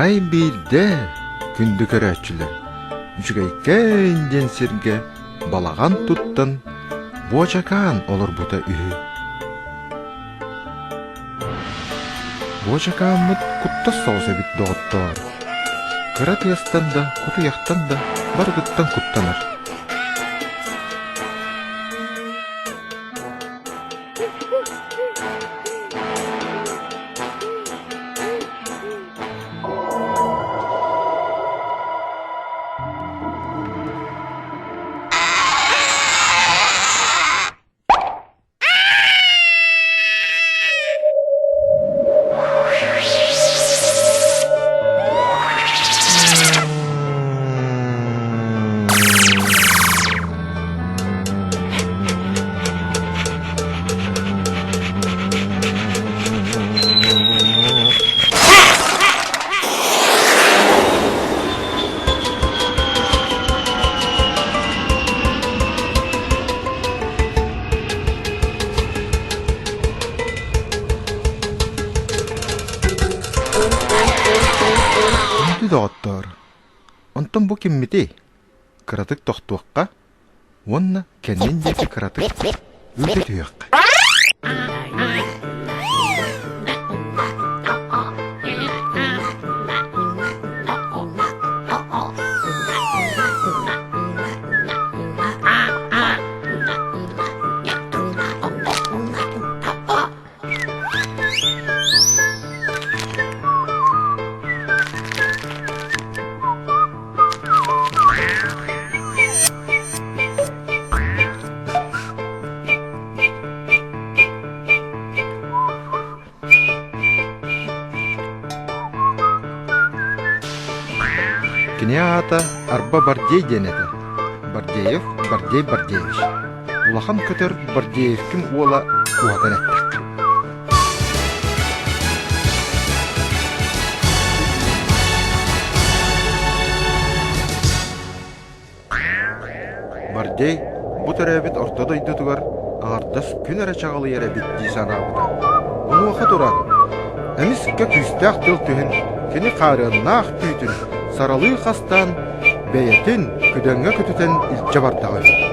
Арай биирдэ күндү көрөөччүлэр үчүгэйкээн диэн сиргэ балаҕан туттан Буочакаан олорбута үһү. Буочакааммыт куттас соҕус эбит доҕоттоор. Кыра тыастан да, кутуйахтан да барытыттан куттанар. Күндү доҕоттоор, онтон бу киммитий? Кыратык тохтуохха уонна кэннин диэки кыратык ыыта түһүөххэ. Кини аата Арба Бардей диэн этэ. Бардеев Бардей Бардеевич. Улахан көтөр Бардеевкин уола уһатан эттэххэ. Бардей бу төрөөбүт орто дойдутугар аҥардас күн эрэ чаҕылыйар эбит дии санаабыта. Онуоха туран, эмискэ күүстээх тыл түһэн кини хаарыаннаах түүтүн саралыы хастаан бэйэтин күдэҥҥэ көтүтэн илдьэ бардаҕа үһү.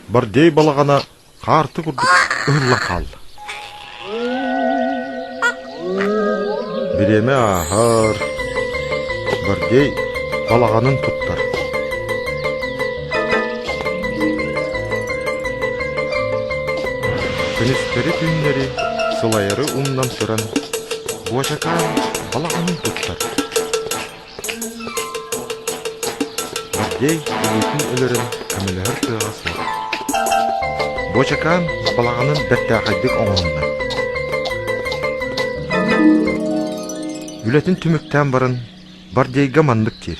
Бардей балаҕана хаарты курдук ыһыллан хаалла. Бириэмэ ааһар, Бардей балаҕанын туттар. Күнүстэри-түүннэри сылайары умнан туран, Буочакаан балаҕанын туттар. Гордей илиитин өлөрөн көмөлөһөр кыаҕа суох. Буочакаан балаҕанын бэртээхэйдик оҥоһунна. Үлэтин түмүктээн баран Бардейга маннык диир: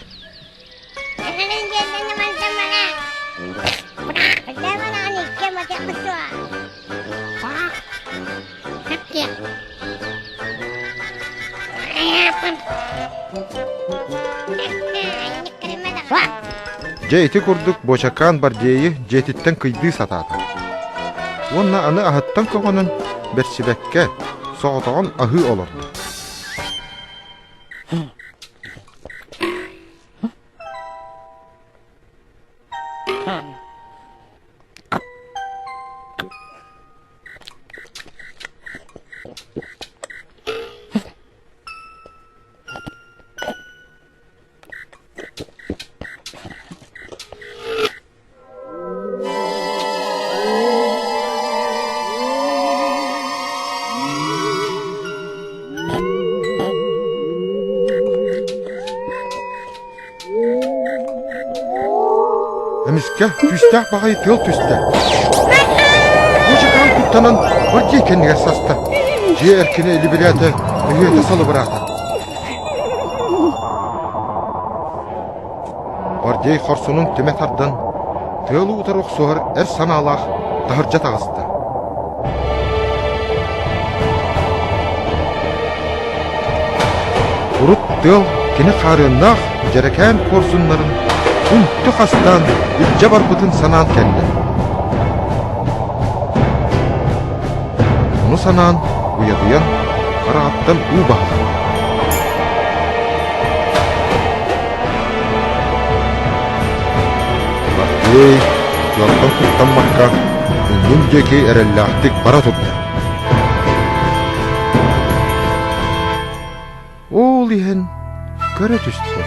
Дьэ ити курдук Буочакаан Бардейы дьиэтиттэн кыйдыы сатаата. Уонна аны аһыттан көҕөнөн бэрсибэккэ, соҕотоҕун аһыы олордо. Эмискэ күүстээх баҕайы тыал түстэ. Бочакаан куттанан Гордей кэннигэр саста. Дьиэ эркинэ илибирээтэ, өһүөтэ салыбыраата. Гордей хорсунун түмэ тардан, тыалы утары охсуһар эр санаалаах таһырдьа таҕыста. Урут тыал кини хаарыаннаах дьэрэкээн куорсуннарын үнтү хастаан илдьэ барбытын санаан кэллэ. Ону санаан уйадыйан хараҕыттан уу баһар. Матвей тыалтан куттаммакка иннин диэки эрэллээхтик бара турда. Ол иһэн көрө түстэ.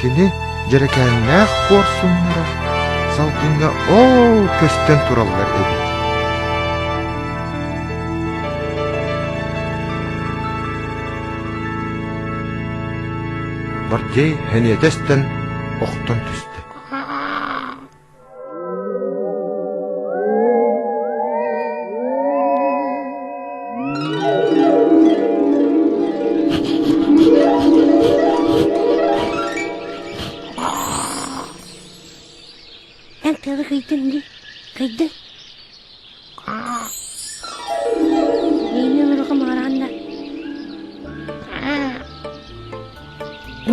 Кини дьэрэкээннээх куорсуннара салгыҥҥа ол көстөн тураллар эбит. Гордей сэниэтэ эстэн охтон түстэ. Эн тыалы кыйдын дии, кыйдын. Миигин ыҥырыга маҕараанна.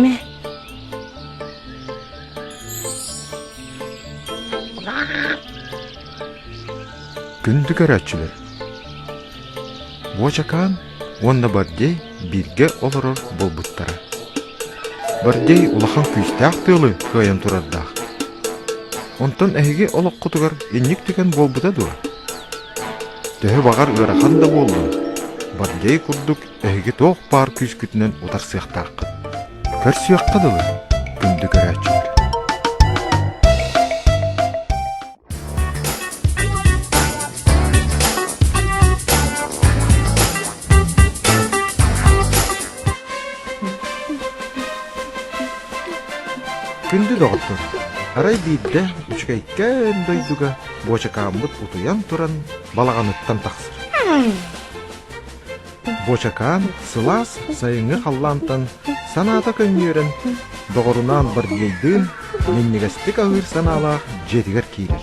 Мэ. Күндү көрөөччүлэр! Буочакаан уонна Бардей бииргэ олорор буолбуттара. Бардей улахан күүстээх тыалы кыайан турардаах. Онтон эһиги олоххутугар инник түгэн буолбута дуо? Төһө баҕар ыарахан да буоллун, Бардей курдук эһиги туох баар күүскүтүнэн утарсыахтааххыт. Көрсүөххэ дылы, күндү көрөөччүлэр. Күндү доҕоттор, арай биирдэ үчүгэйкээн дойдуга буочакааммыт утуйан туран балаҕаныттан тахсар. Буочакаан сылаас сайыҥҥы халлаантан санаата көнньүөрэн, доҕорунаан Бардьыйдыын минньигэстик аһыыр санаалаах дьиэтигэр киирэр.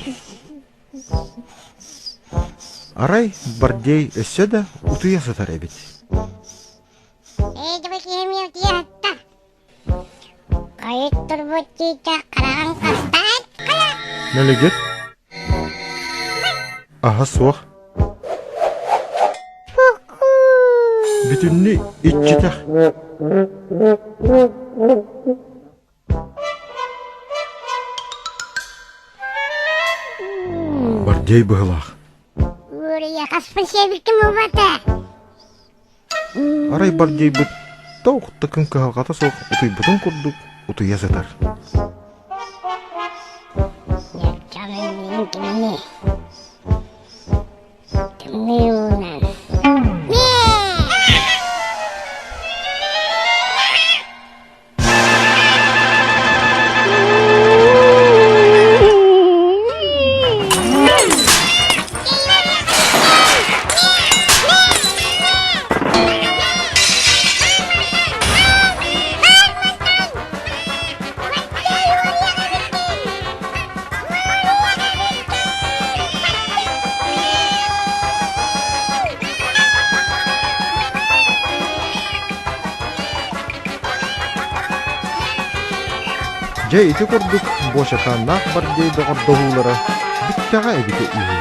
Арай Бардей өссө да утуйа сытар эбит. Мэлигир аһа суох Бүтүннүү иччитэх Бардей быһылаах Арай бардейбыт туох да күн кыһалҕата суох утуйбутун курдук утуйа сытар. Дьэ ити курдук Бошаканнаах Бардей доҕордоһуулара бүттэҕэ эбитэ үһү.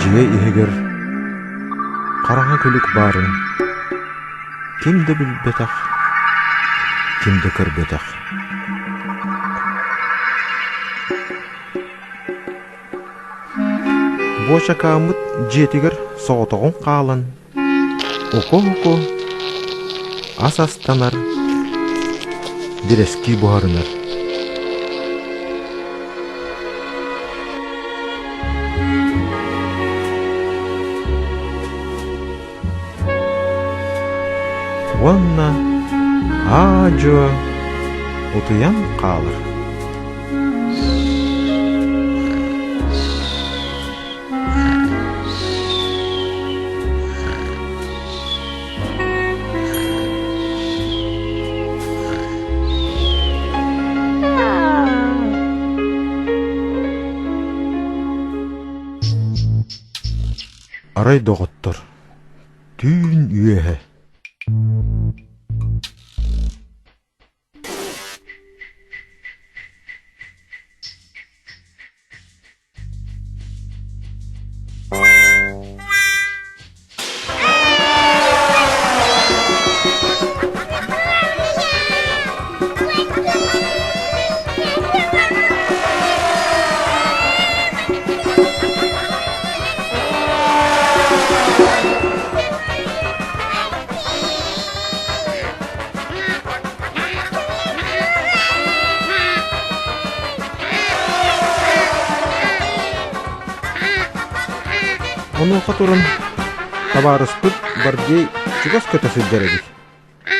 Дьиэ иһигэр хараҥа күлүк баарын ким да билбэтэх, ким да көрбөтөх. Буочакааммыт дьиэтигэр соҕотоҕун хаалан, уку-уку ас астанар, бирэскии буһарынар. Уонна Аа-дьуо утуйан хаалар. Арай доҕоттор, түүн үөһэ Онуоха туран табаарыспыт Бардей чугас көтө сылдьар эбит.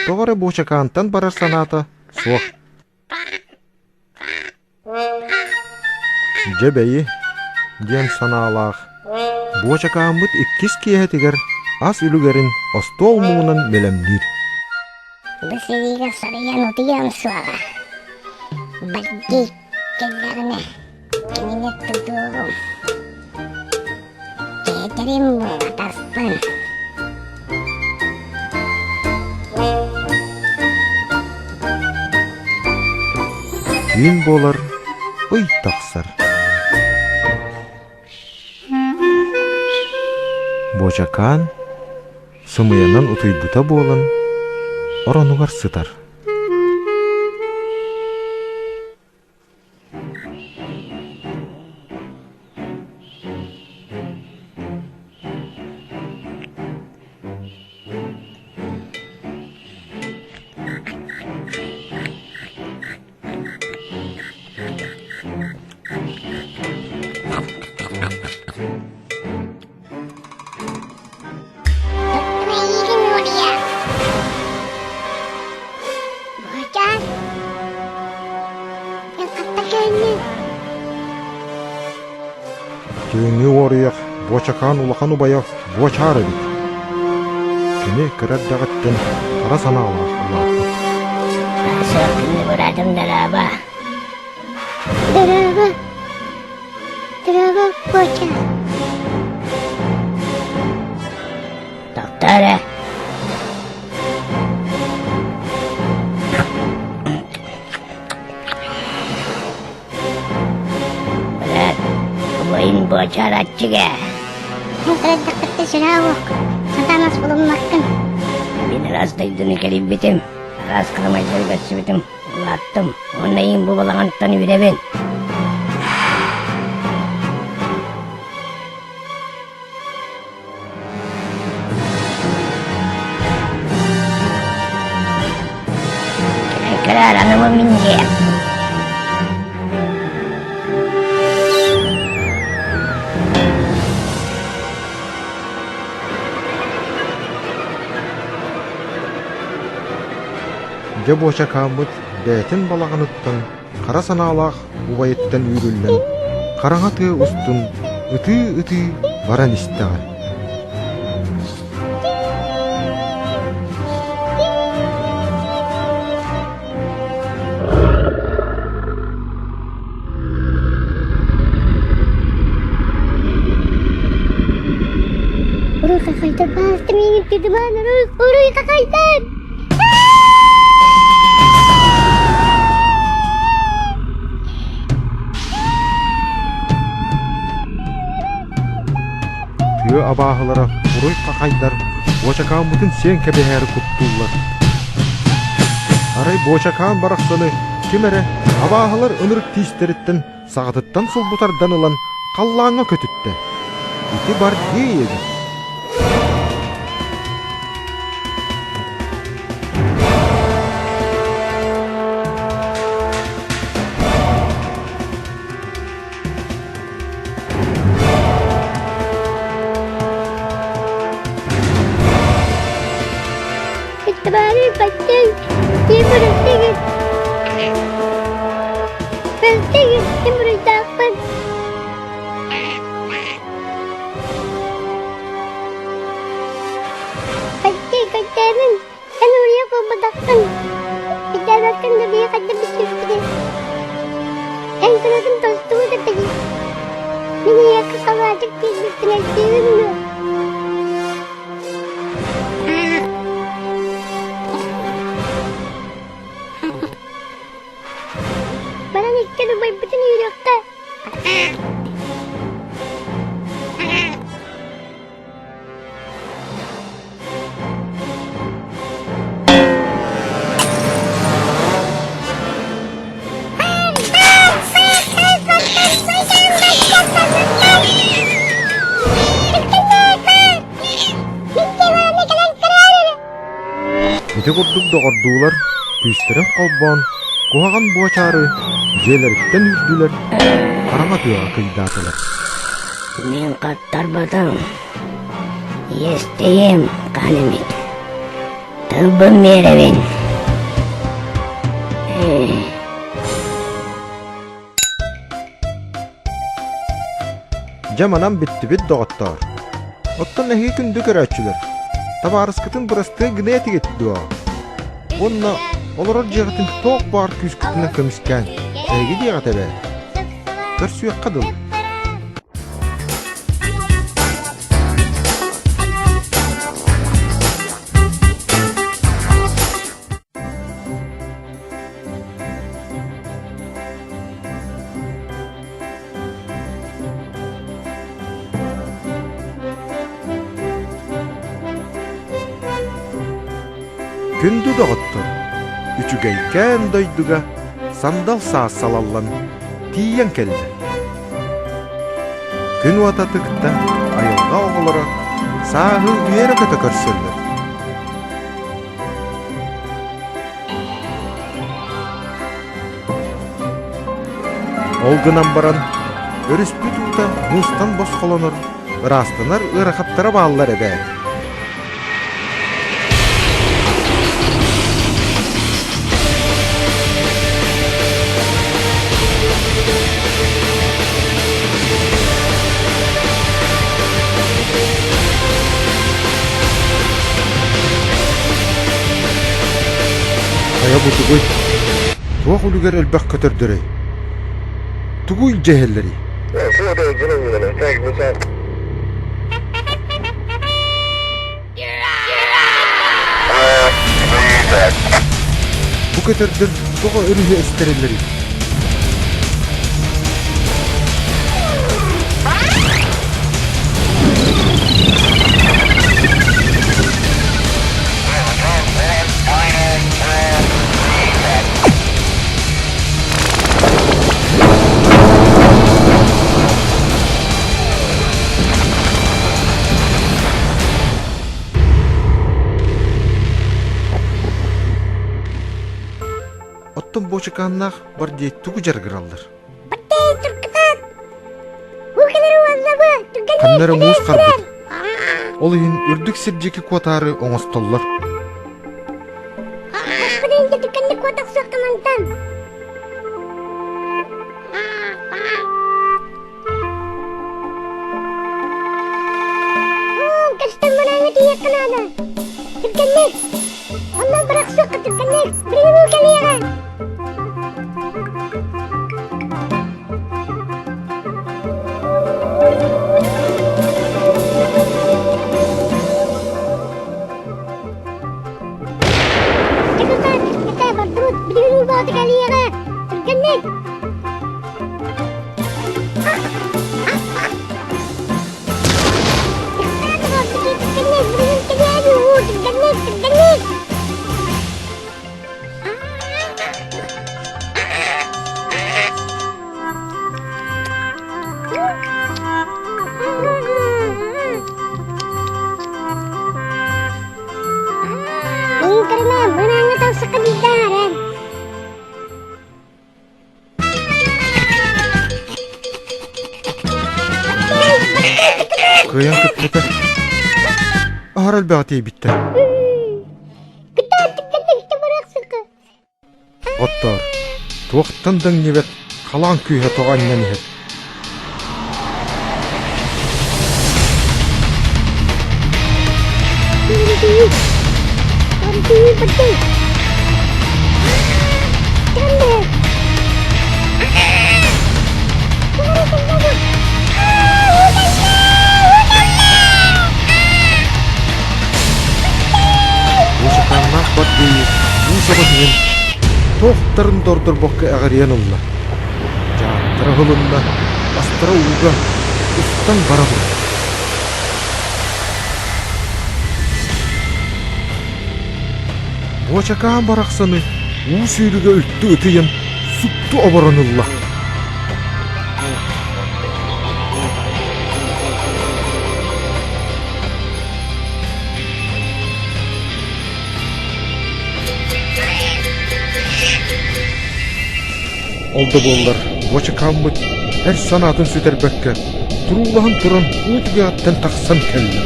Тоҕо эрэ буочакаантан барар санаата суох. Дьэ бэйи, диэн санаалаах, буочакааммыт иккис киэһэтигэр ас үлүгэрин остуол муҥунан бэлэмниир. Бу сэриигэ соруйан утуйуом суоҕа. Бардей кэллэҕинэ кинини тутуоҕум. Тиэтэрим буолбатахпын. Түүн буолар, ый тахсар. Буочакаан сымыйанан утуйбута буолан, оронугар сытар. Туттум эйиигин уоруйа. Буочаан, эн хатта кэллиҥ? Түүҥҥү уоруйах Буочакаан улахан убайа Буочаар эбит. Кини кыра эрдэҕиттэн хара санаалаах улааппыт. Соркуну быраатым дорообо. Дорообо. Дорообо, Буоча. Тохтоо эрэ. Быраат, убайын буочарааччыга. Эн кыра сүрээ сатаан ас булуммаккын. Мин ыраас дойдуну кэрийбитим, араас харамайдары көрсүбүтүм, улааттым. Уонна иин бу балаҕантан үүрэбин. Кэлэр аныма мин дьиэм. Дьэ буочакааммыт бэйэтин балаҕаныттан хара санаалаах убайыттан үүрүллэн, хараҥа тыа устун ытыы-ытыы баран истэҕэ. Уруй какайдар баастым иҥин тыдымаан уруй уруй какайдар! Тыа абааһылара уруй хахайдар буочакааммытын сиэн кэбиһээри куттууллар. Арай буочакаан барахсаны ким эрэ абааһылар ынырык тиистэриттэн саҕатыттан сулбу тардан ылан халлааҥҥа көтүттэ. Ити Бардей эбит. Табаарый баттыҥ! Бырастыы Бырастыы буруйдаахпын. Бырастыы көрдөбүн, эн уруйа буолбатаххын. Өйдөөбөккүн да биһи хайдах билсибиппитин. Эн кынатын тостубут этигин. Мин эйиэхэ салаатык киирбиппин өйдүүгүн дуо? Баран иккиэн убайбытын үүрүөххэ. Ити курдук доҕордуулар күүстэрин холбоон, куһаҕан буочаары дьиэлэриттэн үүрдүлэр, хараҥа тыаҕа кыйдаатылар. Мин хаттарбатым, иэстэйиэм хаһан эмит. Тылбын биэрэбин. Дьэ манан бүттүбүт доҕоттоор. Оттон эһиги күндү көрөөччүлэр, табаарыскытын бырастыы гыныа этигит дуо? Уонна олорор дьиэҕитин туох баар күүскүтүнэн көмүскээн, эһиги диэҕит эбээт. Көрсүөххэ дылы. Күндү доҕоттор, үчүгэйкээн дойдуга сандал саас салаллан тиийэн кэллэ. Күн уота тыкта, айылҕа оҕолоро сааһы үөрэ-көтө көрсөллөр. Ол гынан баран, өрүспүт уута муустан босхолонор, ыраастанар ыарахаттара бааллар эбээт. Хайа бу тугуй? Туох үлүгэр элбэх көтөрдөрүй? Тугу илдьэ иһэллэрий? Бу көтөрдөр тоҕо өрүһү эстэрэллэрий? Оттон буочукааннаах бар диэт тугу дьарыгыраллар? Ханна эрэ муус харбыт. Ол иһин үрдүк сир диэки куотаары оҥостоллор. Кыайан көппөтө. Аһара элбэҕи тиэйбиттэр. Оттоор, туохтан да иҥнибэт халаан күүһэ тоҕо анньан иһэр. Мусукааннаах Бардыйы уу саба түһэн, туохтарын да ордорбокко эҕирийэн ылла. Дьааттара ыһылынна, астара ууга устан бара турда. Буочакаан барахсаны уу сүүрүгэ үлтү ытыйан супту оборон ылла. Ол да буоллар, Буочакааммыт эр санаатын сүтэрбэккэ, туруулаһан туран уу түгэҕиттэн тахсан кэллэ.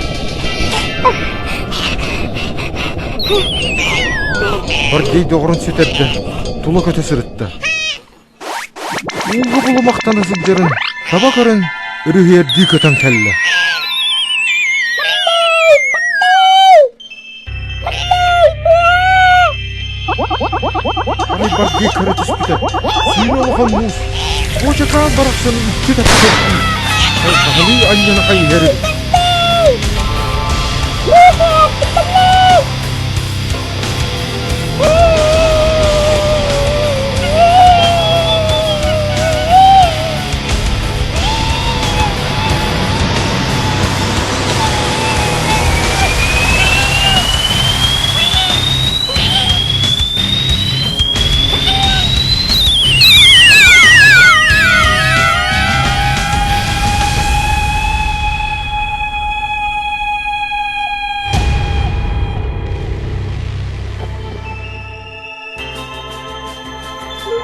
Гордей доҕорун сүтэрдэ, тула көтө сырытта. Ууга булумахтана сылдьарын таба көрөн, өрүһүйэрдии көтөн кэллэ. Арай бардыы көрө түспүтэ, сүүнэ улахан муус, Куочакаан барахсан үкчү тэптэрдии, хайҕаһалыы анньан аҕай иһэр эбит.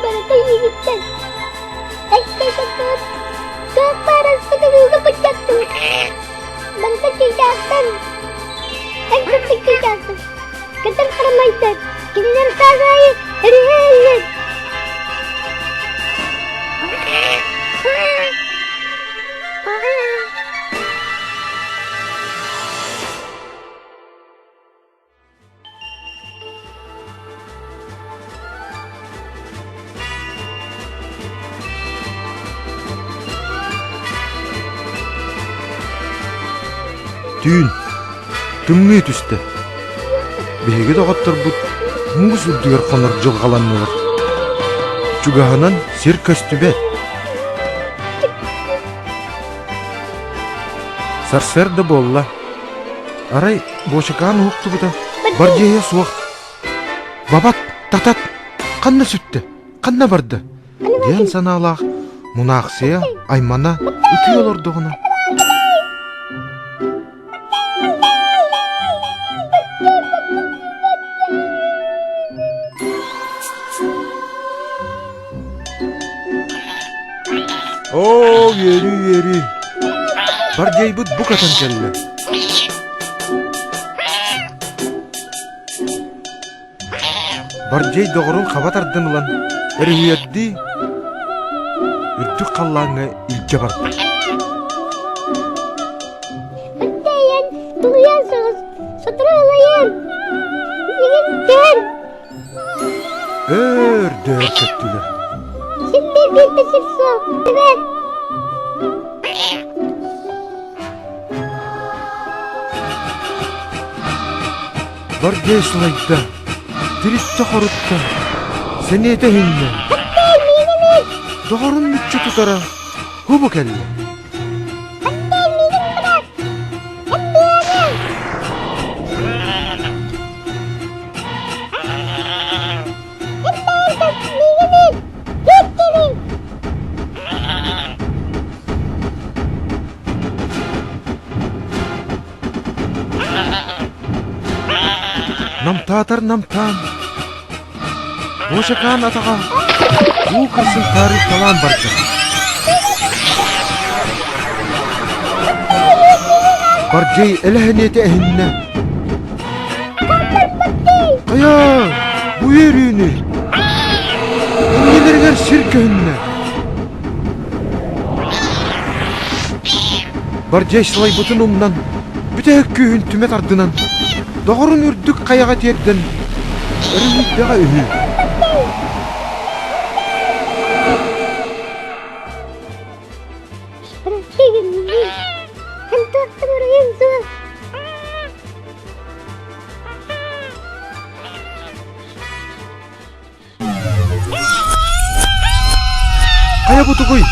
Барыта иигиттэн Туох баарыспытын ууга быччаттыбыт. Барыта чыычаахтан, эн кырдьык чыычаахтан, көтөр харамайдар, кинилэр саас аайы өрүһэ Түүн тымныы түстэ. Биһиги доҕотторбут муус үрдүгэр хонор дьылҕаланнылар. Чугаһынан сир көстүбэт. Сарсыарда буолла. Арай Буочукаан уһуктубута, бардьыйа суох. Бабат, татат, ханна сүттэ, ханна барда? диэн санаалаах мунаахсыйа аймана ытыы олордоҕуна Оо, үөрүү, үөрүү! Бардьайбыт бу көтөн кэллэ. Бардьай доҕорун хаба тардан ылан, өрүһүйэрдии үрдүк халлааҥҥа илдьэ барда. Өттөйөн, тулуйан соҕус, сотору ылайан, билигин түһэн Өөр дөөр көттүлэр. Син биир биирдэ сир суох, эбээт. Баргыай сылайда, тириттэ-хорутта, сэниэтэ иһиннэ. Доҕорун мүччү тутара хубу кэллэ. Намтаатар намтаан, Бочакаан атаҕа уу кырсын таарыйталаан барда. Бардьай элэһэниэтэ эһиннэ. Хайа, бу үөрүүнү! Бардьай сылайбытын умнан, бүтэһик күүһүн түмэ тардынан, доҕорун үрдүк хайаҕа тиэрдэн, өрүһүйдэҕэ үһү. Хайа бу тугуй?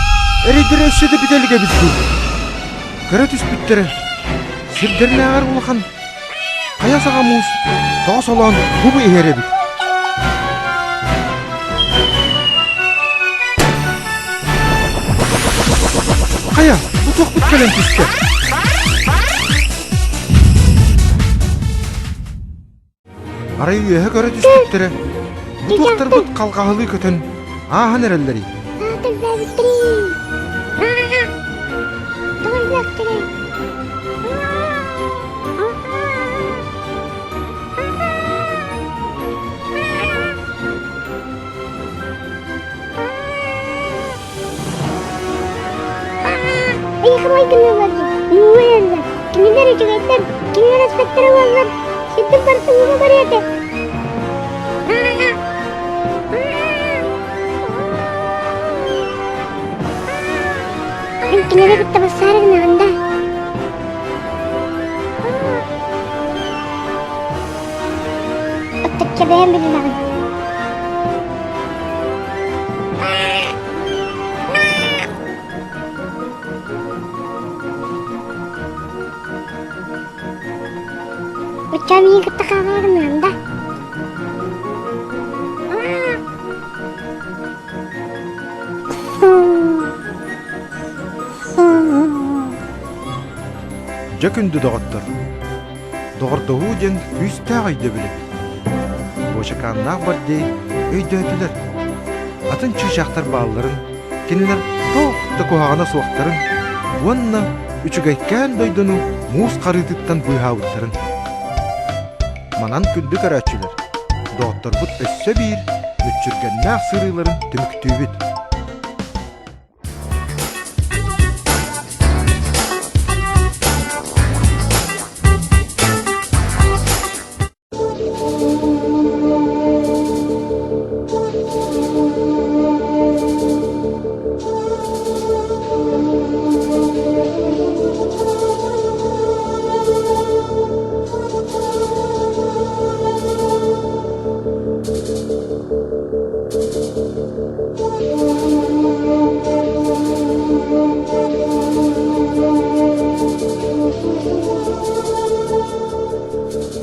Эрэйдэрэ өссө да бүтэ илик эбит дуу? Көрө түспүттэрэ, сирдэринээҕэр улахан хайа саҕа муус тоҕо солоон бу иһэр эбит. Хайа, бу туохпут кэлэн түстэ? Арай үөһэ көрө түспүттэрэ, бу туохтарбыт халҕаһалыы көтөн ааһан эрэллэрий? Кинилэр үчүгэйдэр, кинилэр эспэттэрэ буоллар, сирдик барыта ууга барыа этэ. Мин кинилэри кытта бассаары гынаҕын да? Отточчо бэйэм билинэҕин. Оччо миигин кытта хаалаарымыам да? Дьэ күндү доҕоттор, доҕордоһуу диэн күүстээх өйдөбүл эбит. Буочакааннаах Бардей өйдөөтүлэр. Атын чыычаахтар баалларын, кинилэр туох да куһаҕана суохтарын уонна үчүгэйкээн дойдуну муус харыытыттан быыһаабыттарын. Манан күндү көрөөччүлэр, доҕотторбут өссө биир мүччүргэннээх сырыыларын түмүктүүбүт.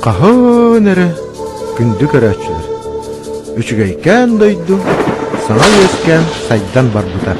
Хаһан эрэ күндү көрөөччүлэр, үчүгэйкээн дойду саҥа үөскээн сайдан барбыта.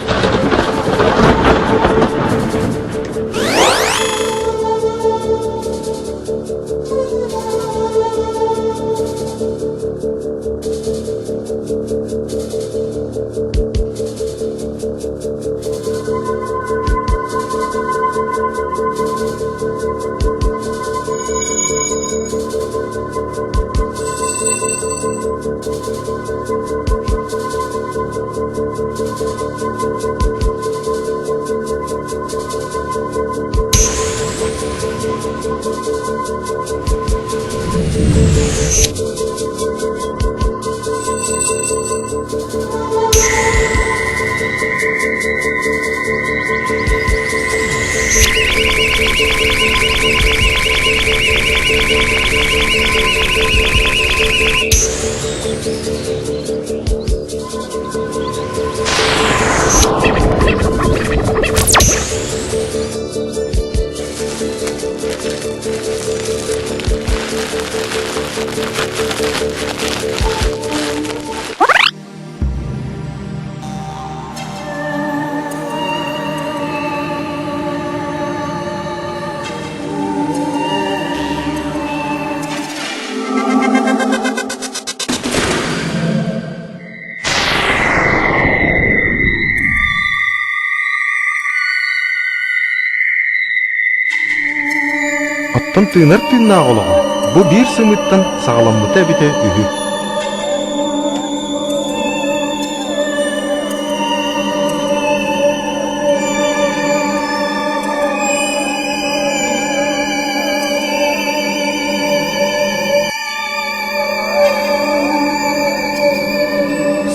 Оттон тыынар тыыннаах олоҕо бу биир сымыыттан саҕаламмыта эбитэ үһү.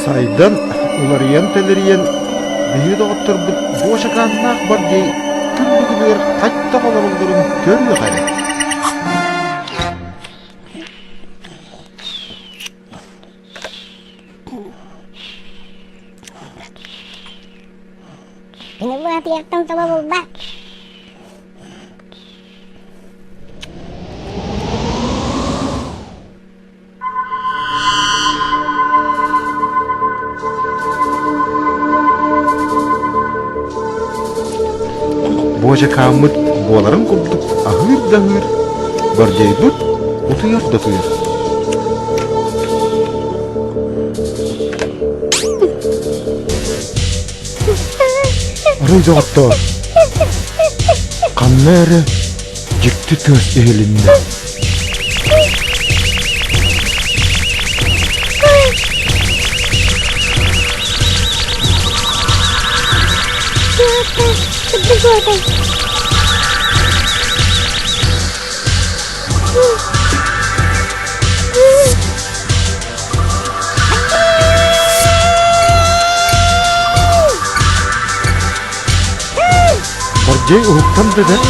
Сайдан, уларыйан-тэлэрийэн, биһиги доҕотторбут буочакааннаах Бардей күн бүгүнүгэр хайдах олороллорун көрүөх эрэ. Кини быатыйартан соло булбат. Буочакааммыт буоларын курдук аһыыр да аһыыр, Бардейбыт утуйар да утуйар. Арай доҕоттоор, ханна эрэ дьикти тыас иһилиннэ. Гордей уһуктан да бэрт.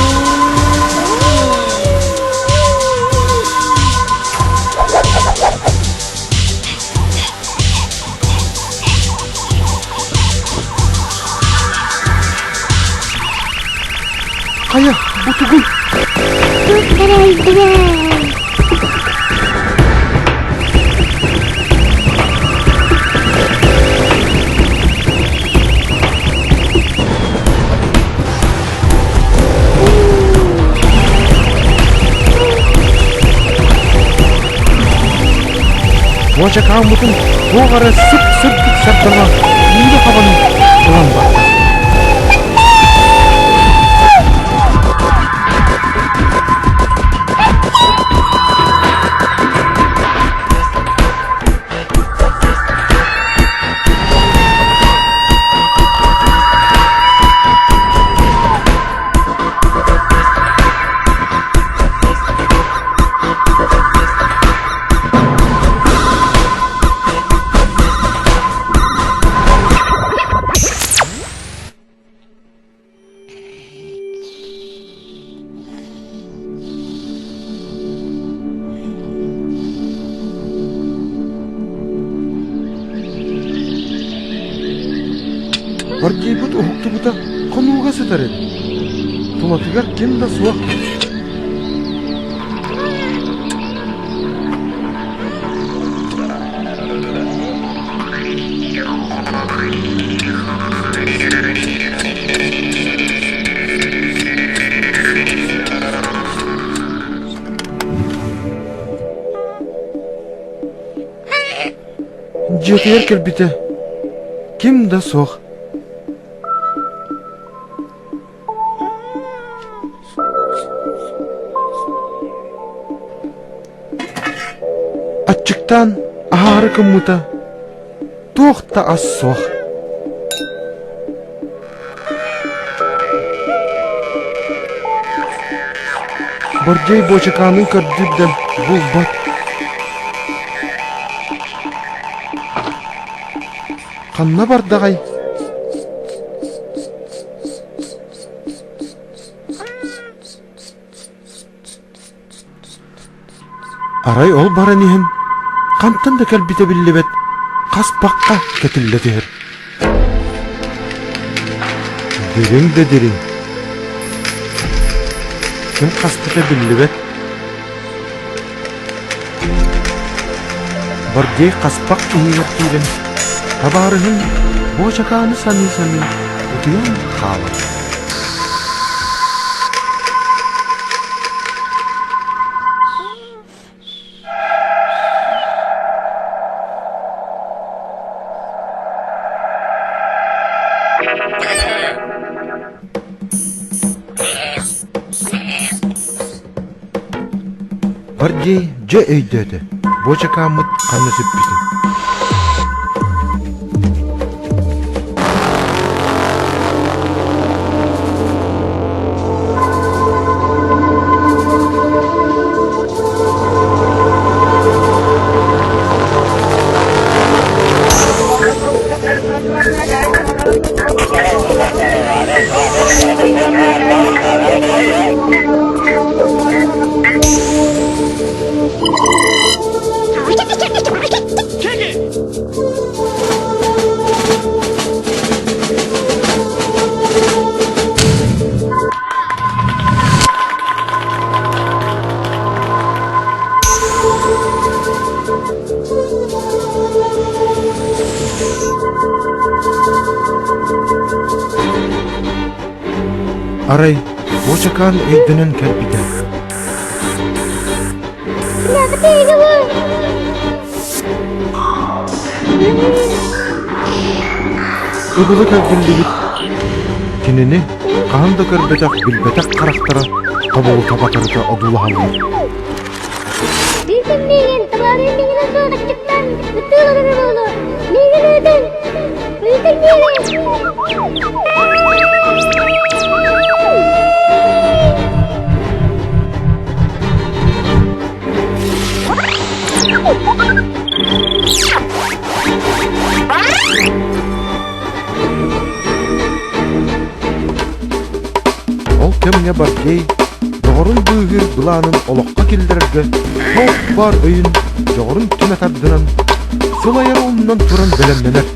Хайа, бу тугуй? Туох эрэ Буочакааммытын туох эрэ сып-сырдык сардаҥа киирэ хабан ылан барда. Гордейбут уһуктубута хонууга сытар эбит. Тулатыгар ким да суох. Дьиэтигэр кэлбитэ ким да суох. Аччыктаан аһаары гыммыта туох да ас суох. Бордьой буочакаанын көрдүүр да булбат. Ханна бардаҕай? Арай ол баран иһэн, хантан да кэлбитэ биллибэт хаспахха кэтиллэ түһэр. Дириҥ да дириҥ. Ким хаспыта биллибэт. Бордей хаспах иһигэр киирэн, табаарыһын буочакааны саныы-саныы утуйан хаалар. Гордей дьэ өйдөөтө, буочакааммыт ханна сүппүтүн. Арай Буочакаан өйдөнөн кэлбитэ. Ыбылы кэлгиллибит кинини хаһан да көрбөтөх, билбэтэх харахтара тобулута батарыта одуулаһаллар. Биирдэн миигин табаарыйын миҥинэ суох аччыктаан ытыы олорор буолуо. Миигин ыытын! Ыытын миигин! Ол кэмҥэ Баргей доҕорун быыһыыр былаанын олоххо киллэрэргэ туох баар өйүн, дьоҕурун түмэ тардынан, сылайары умнан туран бэлэмнэнэр.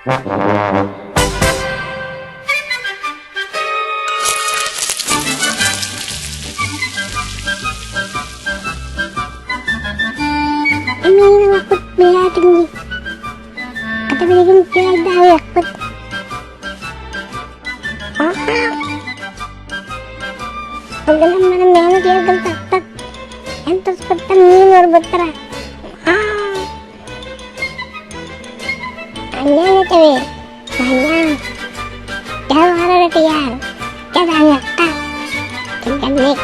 Эмиэ ылаппыт бэйээтиҥ Хата билигин күөйдээйэхпит. Ол гынан баран мээнэ диэргин тахтат. Эн туспуттан миин уорбуттара. Анньаан этэбит. Анньаан. Төһө баҕарар ытыйаар. Чэ даҕаҥыахха. Түргэнник.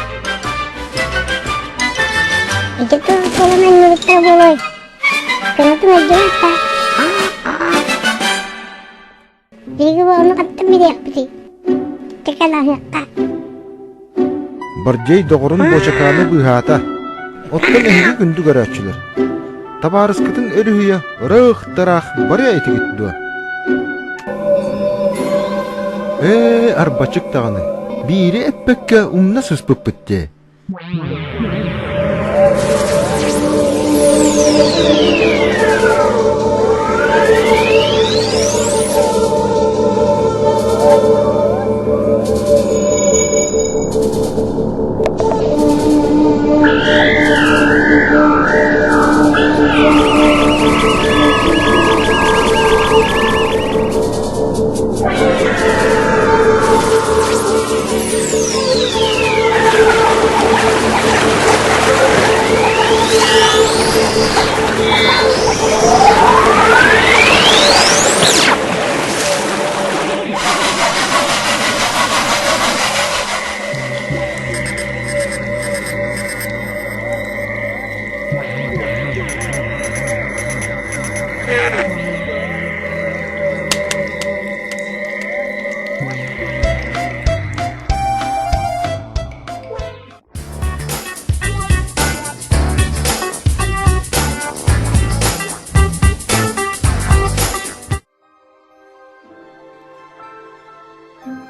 Ити туох буолан анньыбыттара буолуой? Кынатын өйдүбэт да. Биһиги ону хантан билиэхпитий? Чэкэлаһыахха. Бардей доҕорун буочакааны быыһаата. Оттон эһиги күндү көрөөччүлэр, табаарыскытын өрүһүйэ ыраах-тараах барыа этигит дуо? Ээ, арбачык даҕаны, биири эппэккэ умна сыспыппыт дии.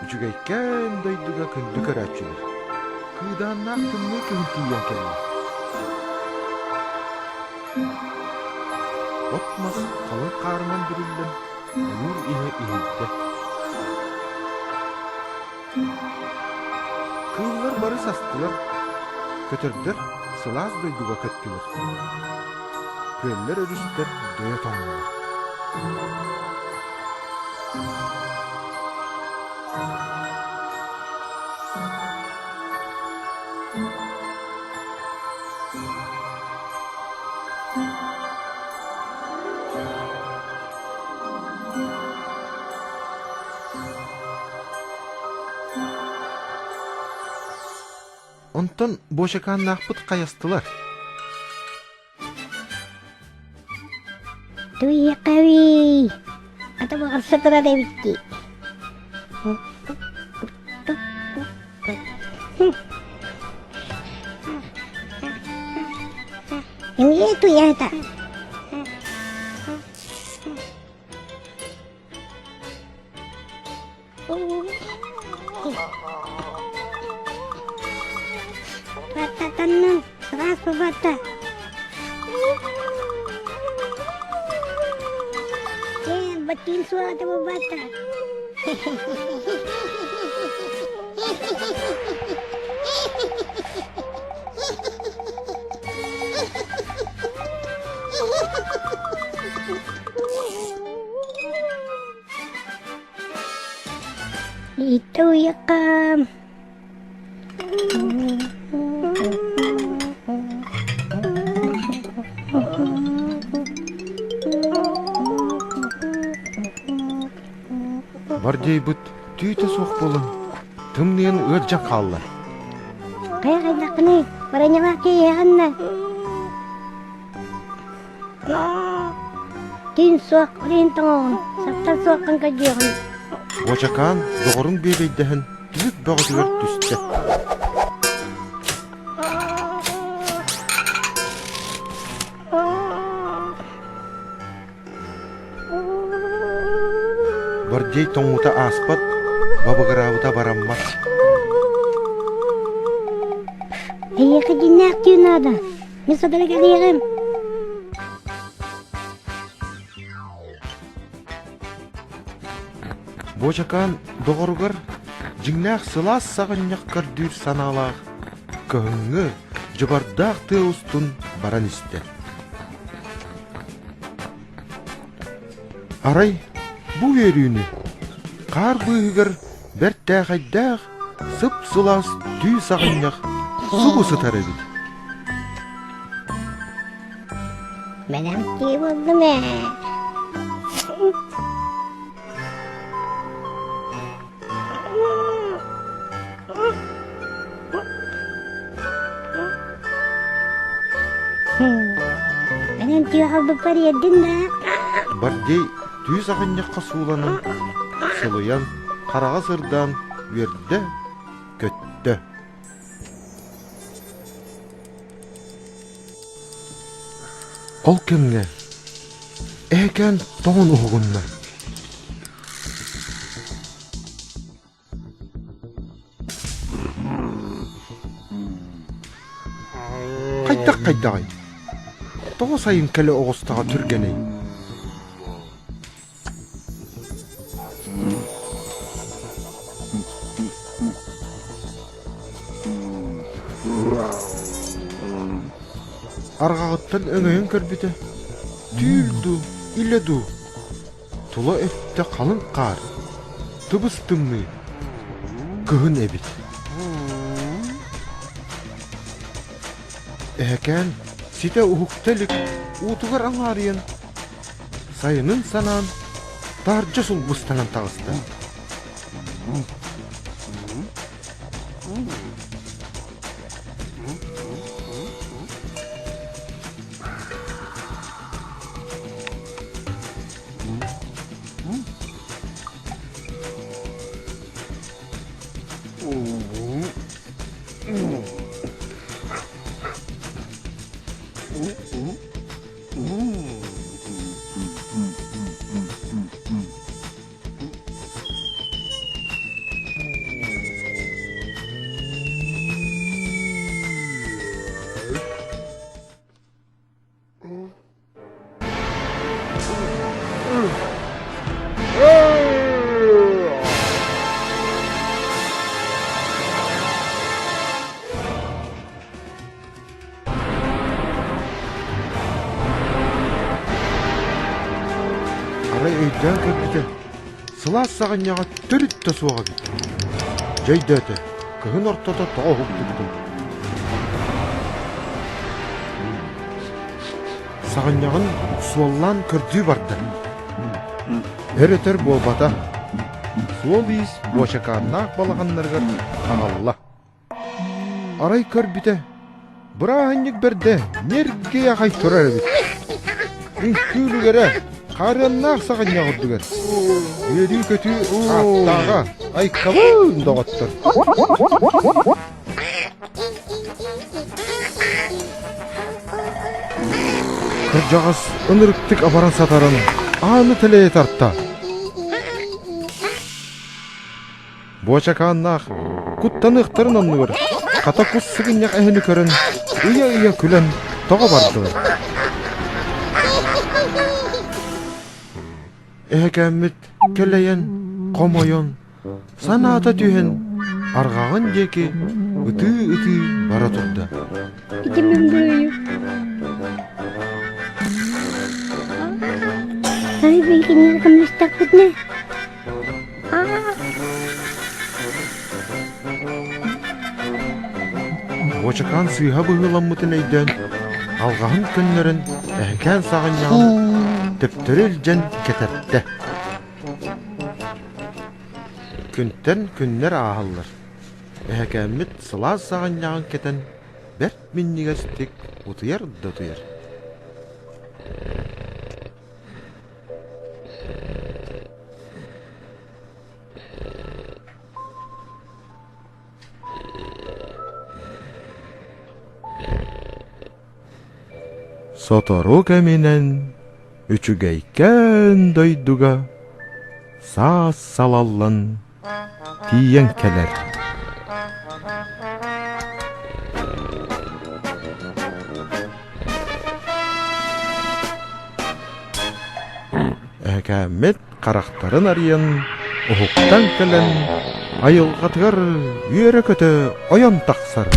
Үчүгэйкээн дойдуга күндү көрөөччүлэр, кыыдааннаах тымныы күһүн тиийэн кэллэ. От-мас халыҥ хаарынан бүрүллэн, ойуур иһэ иһийдэ. Кыыллар бары састылар, көтөрдөр сылаас дойдуга көттүлэр. Күөллэр өрүстэр дөйө тоҥнулар. Онтон буочакааннаахпыт хайастылар. Туйахави! Ата баҕарса турар эбит дии. Эмиэ туйаата. Баттатаннын сылаас бабата. Ээ, баттыын суоҕа бабата. Итуйакам. Бардейбыт түүтэ суох буолан, тымныйан ыалдьан хаалла. Хайа хайдаххыный? Бараньалаах киһиэхэннэ. Түүн суох, илин тоҥоҕун, саптан суоххун көрдүөҕүм. Уочакаан доҕорун бүөбэйдэһэн түбүк бөҕөтүгэр түстэ. Бардей тоҥмута ааспат, бабыгыраабыта бараммат. Эйиэхэ дьиҥнээх түүн наада. Мин сотору кэлиэҕим. Буочакаан доҕоругар дьиҥнээх сылаас саҕынньах көрдүүр санаалаах кыһыҥҥы дьыбардаах тыа устун баран истэ. Арай бу үөрүүнү хаар быыһыгар бэртээхэйдээх сып-сылаас түү саҕынньах субу сытар эбит. Бэлэмтии буоллум ээ. Бэлэм түү аҕалбыппар иэрдин да. Бардей түү саҕынньахха сууланан, сылыйан, хараҕа сырдаан үөрдэ, көттө. Ол кэмҥэ эһэкээн тоҥон уһугунна. Хайдах хайдаҕый? Тоҕо сайын кэлэ оҕустаҕа түргэний? Арҕаҕыттан өҥөйөн көрбүтэ, түүл дуу, илэ дуу, тула өттө халыҥ хаар, тыбыс-тымныы, кыһын эбит. Эһэкээн ситэ уһукта илик уутугар аҥаарыйан Сайынын санаан, таһырдьа сулбустанан таҕыста. Арай өйдөөн көрбүтэ, сылаас саҕынньаҕа төрүт да суох эбит. Дьэ өйдөөтө, кыһын ортото тоҕо уһуктубутун. Саҕынньаҕын суоллаан көрдүү барда. Өр-өтөр буолбата, суол-иис буочакааннаах балаҕаннарыгар аҕалла. Арай көрбүтэ, бырааһынньык бэрдэ ньиргий аҕай турар эбит. Үҥкүүлүгэрэ хаарыаннаах саҕынньах үрдүгэр. Үөрүү-көтүү ааттааҕа айкабын доҕоттор. Кырдьаҕас ынырыктык абаран сатаран ааны тэлэйэ тарта. Буочакааннаах куттаныахтарын оннугар хата кус сыгынньах эһэни көрөн ыйа-ыйа күлэн тоҕо бардылар. Эһэкээммит кэлэйэн, хомойон, санаата түһэн арҕаҕын диэки ытыы-ытыы бара турда. Ити мин буруйум. Ай, билигин көмөлөстөхпүтүнэ Буочакаан сыыһа быһыыламмытын өйдөөн, алҕаһын көннөрөн, эһэкээн саҕынньаҕын төптөрү илдьэн кэтэртэ. Күнтэн күннэр ааһаллар. Эһэкээммит сылаас саҕынньаҕын кэтэн, бэрт минньигэстик утуйар да утуйар. Сотору кэминэн үчүгэйкээн дойдуга саас салаллан тиийэн кэлэр. Эһэкээммит харахтарын арыйан, Уһуктан кэлэн айылҕатыгар үөрэ-көтө ойон тахсар.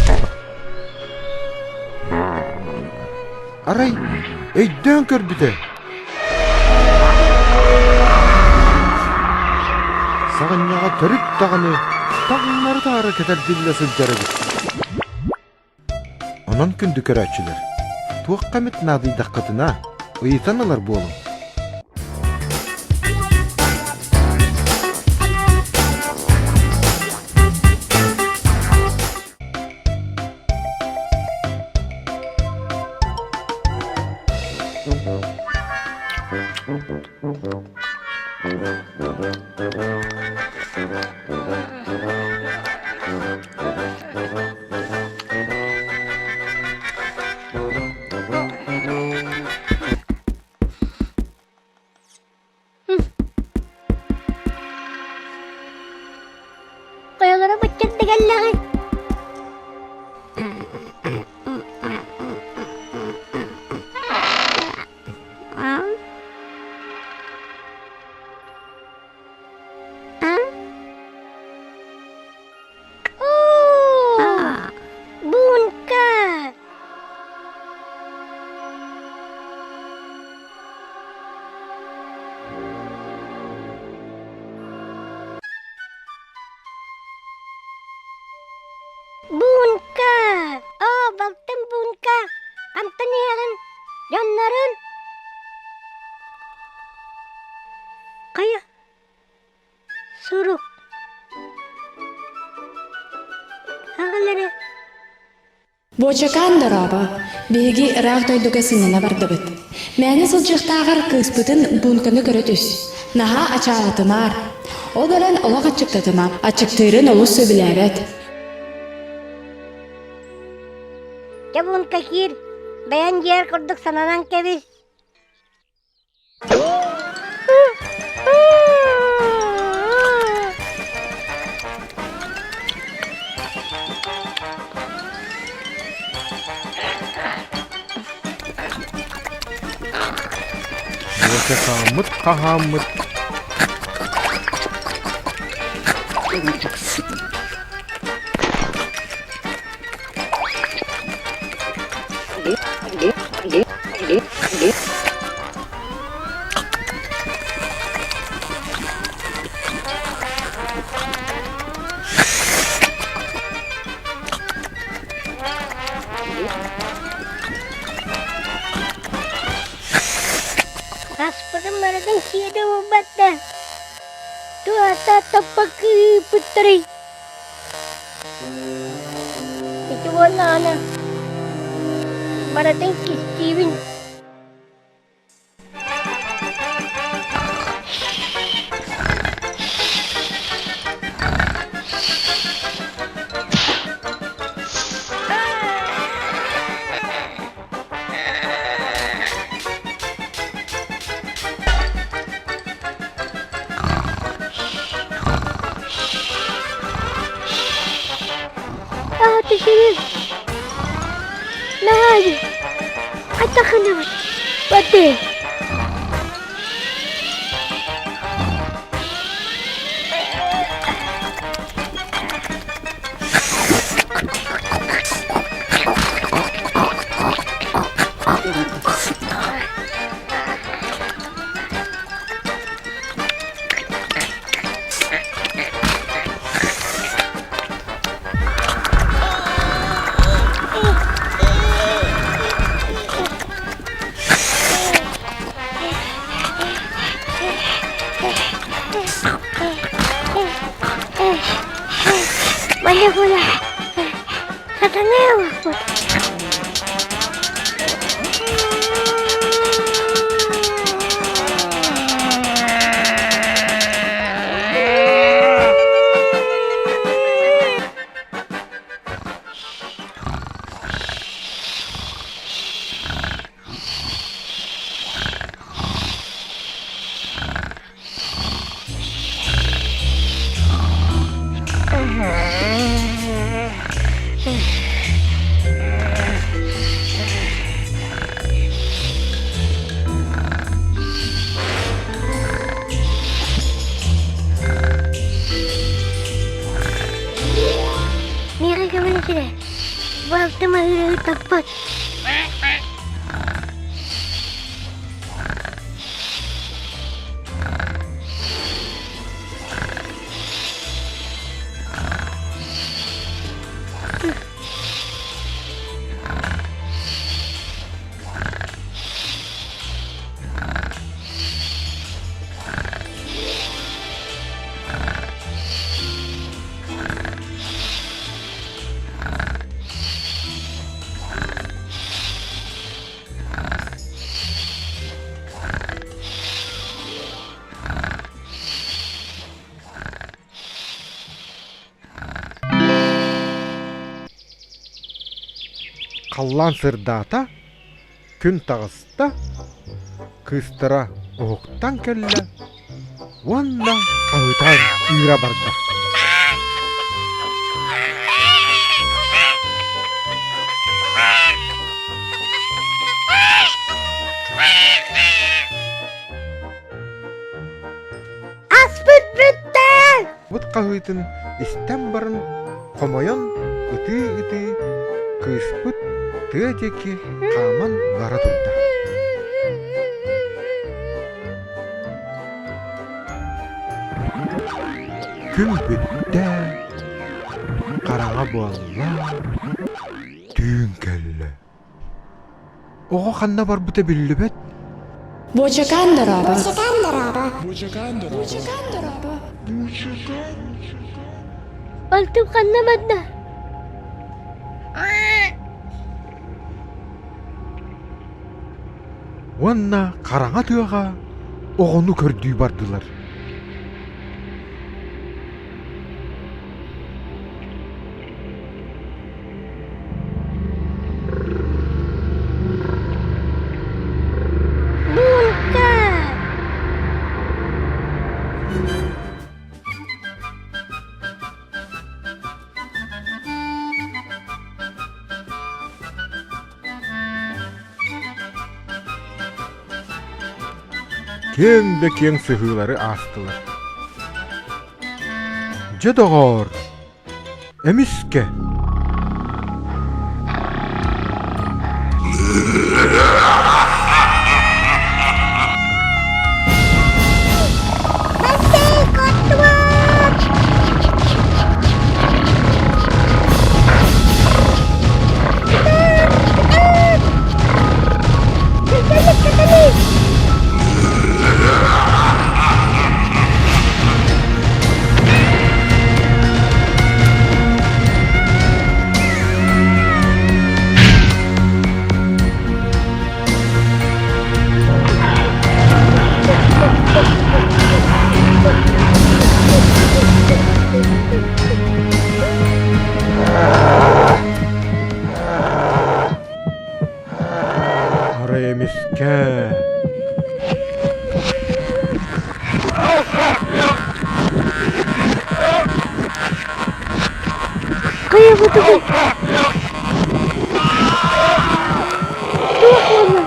Арай өйдөөн көрбүтэ саҕынньаҕа төрүт даҕаны таҥнары-таары кэтэрдиллэ сылдьар эбит. Онон күндү көрөөччүлэр, туохха эмит наадыйдаххытына, ыйытан ылар буолуҥ. Хайалара баччарда кэллэҕэй? Оо, Бунка! Бунка! Оо, балтым Бунка! Хантан иһэҕин? Дьоннорун? Хайа, Сурук Аҕал эрэ Буочакаан дорообо, биһиги ыраах дойдуга сынньана бардыбыт. Мээнэ сылдьыахтааҕар кыыспытын Бунканы көрө түс. Наһаа ачаалатымаар. Ол эрэн олох аччыктатыма. Аччыктыырын олус сөбүлээбэт. Дьэ Бунка киир, бэйэҥ дьиэр курдук сананан кэбис. Буочакааммыт хаһааммыт Аспытын барытын сиэтэ буолбат да, туохта топпокка ыыппыттарый? Ити буоллаҕына барытын кистиибин. Аатышырын Наһаа Атахынабыт Баты Молекула сатаныа Алтым аһыыры таппат. Халлаан сырдаата, күн таҕыста, кыыстара уһуктан кэллэ уонна хаһыытаан ыыра барда. Аспыт бүттэ! Бут хаһыытын истэн баран хомойон ытыы-ытыы кыыспыт тыа диэки хааман бара турда. Күн бүттэ, хараҥа буолла, түүн кэллэ. Оҕо ханна барбыта биллибэт. Буочакаан дорообо. Буочакаан дорообо. Буочакаан дорообо. Балтым ханна барда? Уонна хараҥа тыаҕа оҕону көрдүү бардылар. Бунка! Киэҥ да киэҥ сыһыылары аастылар. Дьэ доҕоор, эмискэ Арай эмискэ Хайа бутугун? Туох буолла?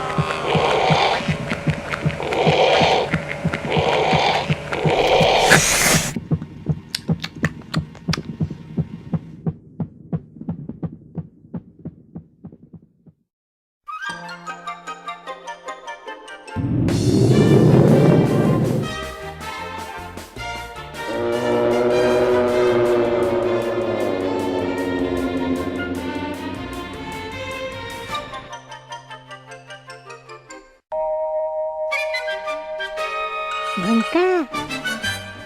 Бунка,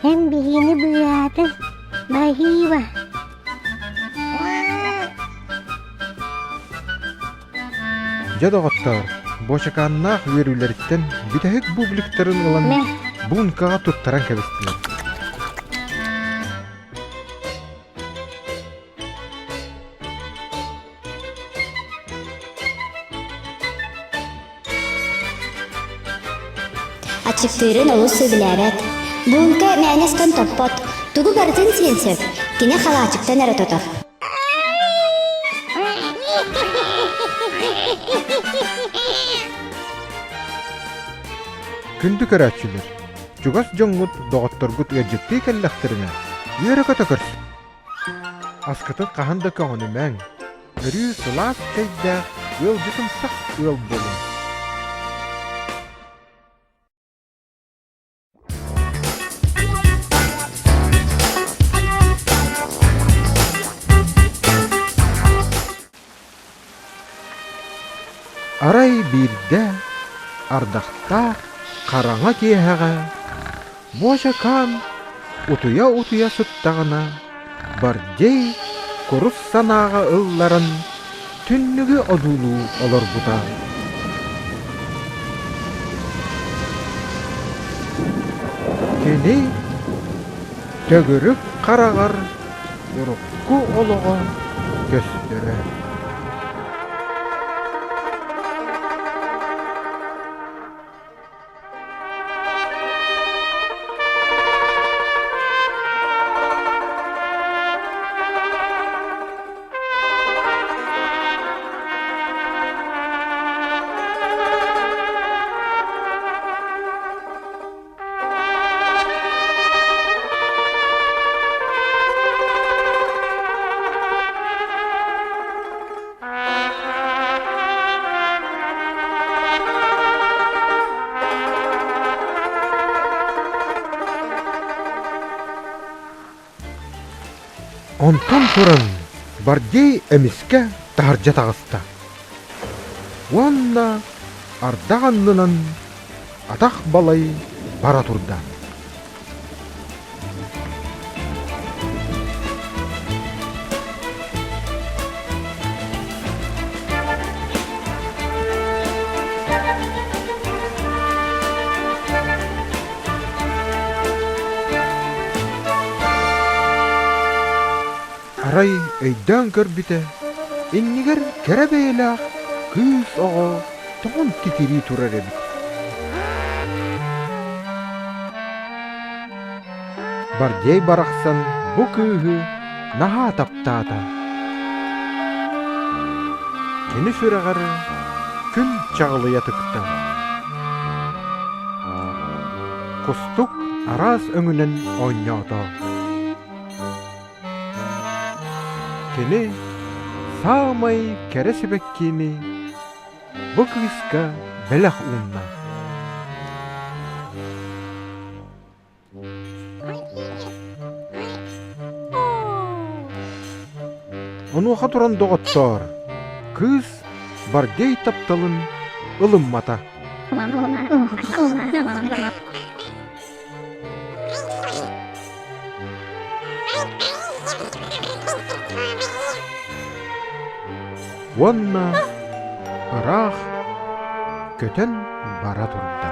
эн биһигини быыһаатыҥ, баһыыба. Дьэ доҕоттоор, буочакааннаах үөрүүлэриттэн бүтэһик бубликтарын ылан буункаҕа туттаран кэбистилэр. Аччыктыырын олус сөбүлээбэт. Буунка мээнэ ыстан топпот, тугу барытын сиэн сөп, кини халаачыктан эрэ тотор. Күндү көрөөччүлэр, чугас дьоҥҥут, доҕотторгут ыалдьыттыы кэллэхтэринэ, үөрэ-көтө көрсүҥ. Аскытын хаһан да көҥөнүмэҥ. Өрүү сылаас чэйдээх, ыалдьытымсах ыал буолуҥ. Арай биирдэ ардахтаах хараҥа киэһэҕэ Буочакаан утуйа-утуйа сыттаҕына, Бардей курус санааҕа ылларан түннүгү одуулуу олорбута. Кини төгүрүк хараҕар урукку олоҕо көстөрө. Онтон туран Бардей эмискэ таһырдьа таҕыста уонна ардах аннынан атах балай бара турда. Арай өйдөөн көрбүтэ, иннигэр кэрэ бэйэлээх кыыс оҕо тоҕон титирии турар эбит. Бардей барахсан бу кыыһы наһаа таптаата. Кини сүрэҕэр күн чаҕылыйа тыкта. Кустук араас өҥүнэн оонньоото. Кини саамай кэрэ сибэккини бу кыыска бэлэх уунна. Онуоха туран доҕоттоор, кыыс Бардей тапталын ылыммата. Уонна ыраах көтөн бара турда.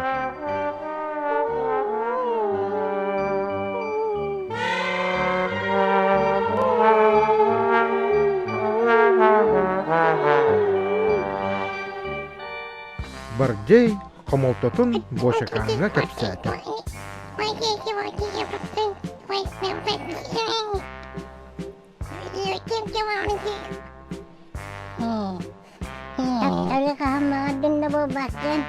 Бардей хомолтотун Бошакаҥҥа кэпсээтэ. Тапталы хаһан баҕардын да буолбаккын.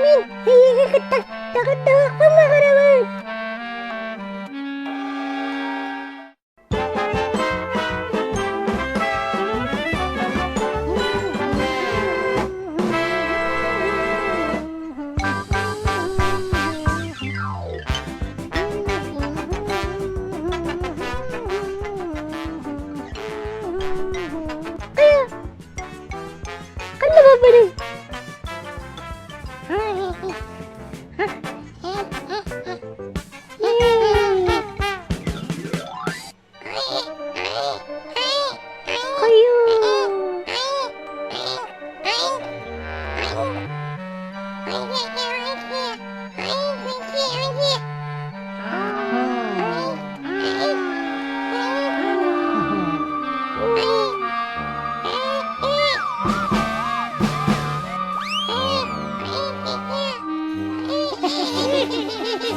Мин эйиги кытта таҕырдаһыахпын баҕарабын. Ханна барбарый? Хайыы! Ити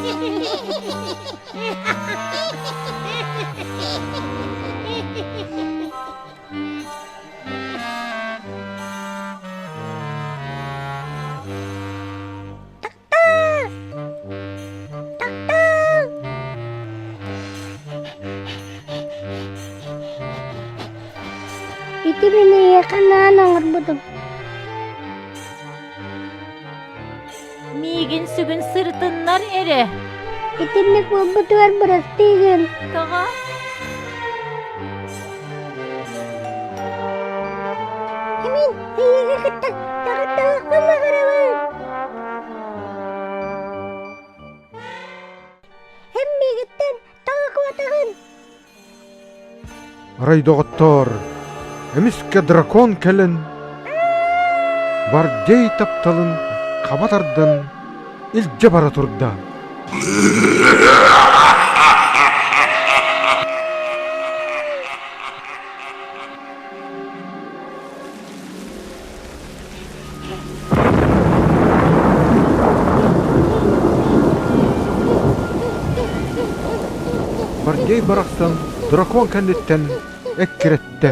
мин эйиэхэ анаан оҥорбутум. Миигин сүгүн сырытыннар эрэ. Итинник буолбутугар бырастыы гын. Тоҕо? Мин эйиги кытта таҕыттаһыахпын баҕарабын. Эн миигиттэн тоҕо куотаҕын? Арай доҕоттоор, эмискэ дракон кэлэн, Бардей тапталын хаба тардан илдьэ бара турда. Бардей барахсан дракон кэнниттэн эккирэттэ.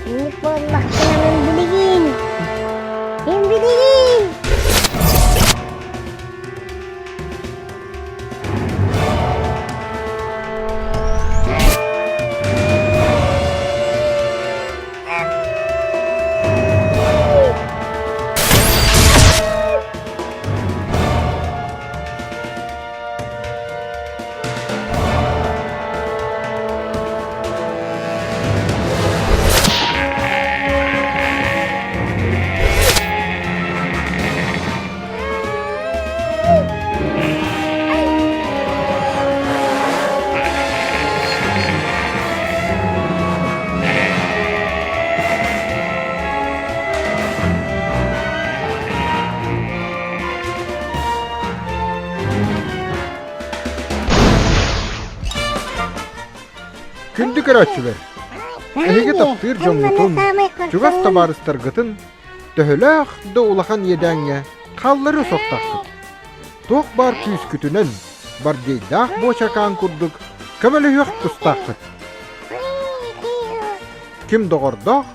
Инник буоллахпына мин билигин, мин билигин Күндү көрөөччүлэр, эһиги таптыыр дьоҥҥутун, чугас табаарыстаргытын төһөлөөх да улахан иэдээҥҥэ хаалларыа суохтааххыт. Туох баар күүскүтүнэн, бардейдаах буочакаан курдук көмөлөһүөх тустааххыт. Ким доҕордоох,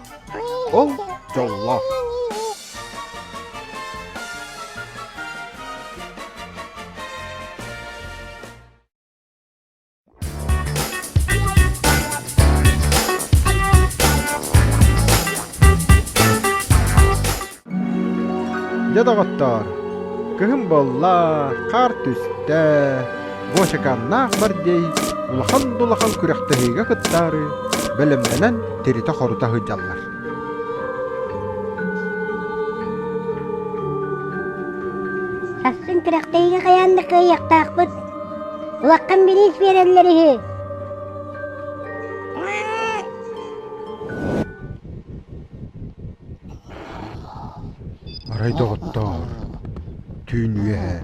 ол дьоллоох. Дьэ доҕоттоор, кыһын буолла, хаар түстэ, Буочаканнаах Бардей улахан да улахан күрэхтэһиигэ кыттаары бэлэмнэнэн тиритэ-хорута сылдьаллар. Сарсын күрэхтэһиигэ хайаан да кыайыахтаахпыт. Улахан бириис биэрэллэр үһү. Арай доҕоттоор, түүн үөһэ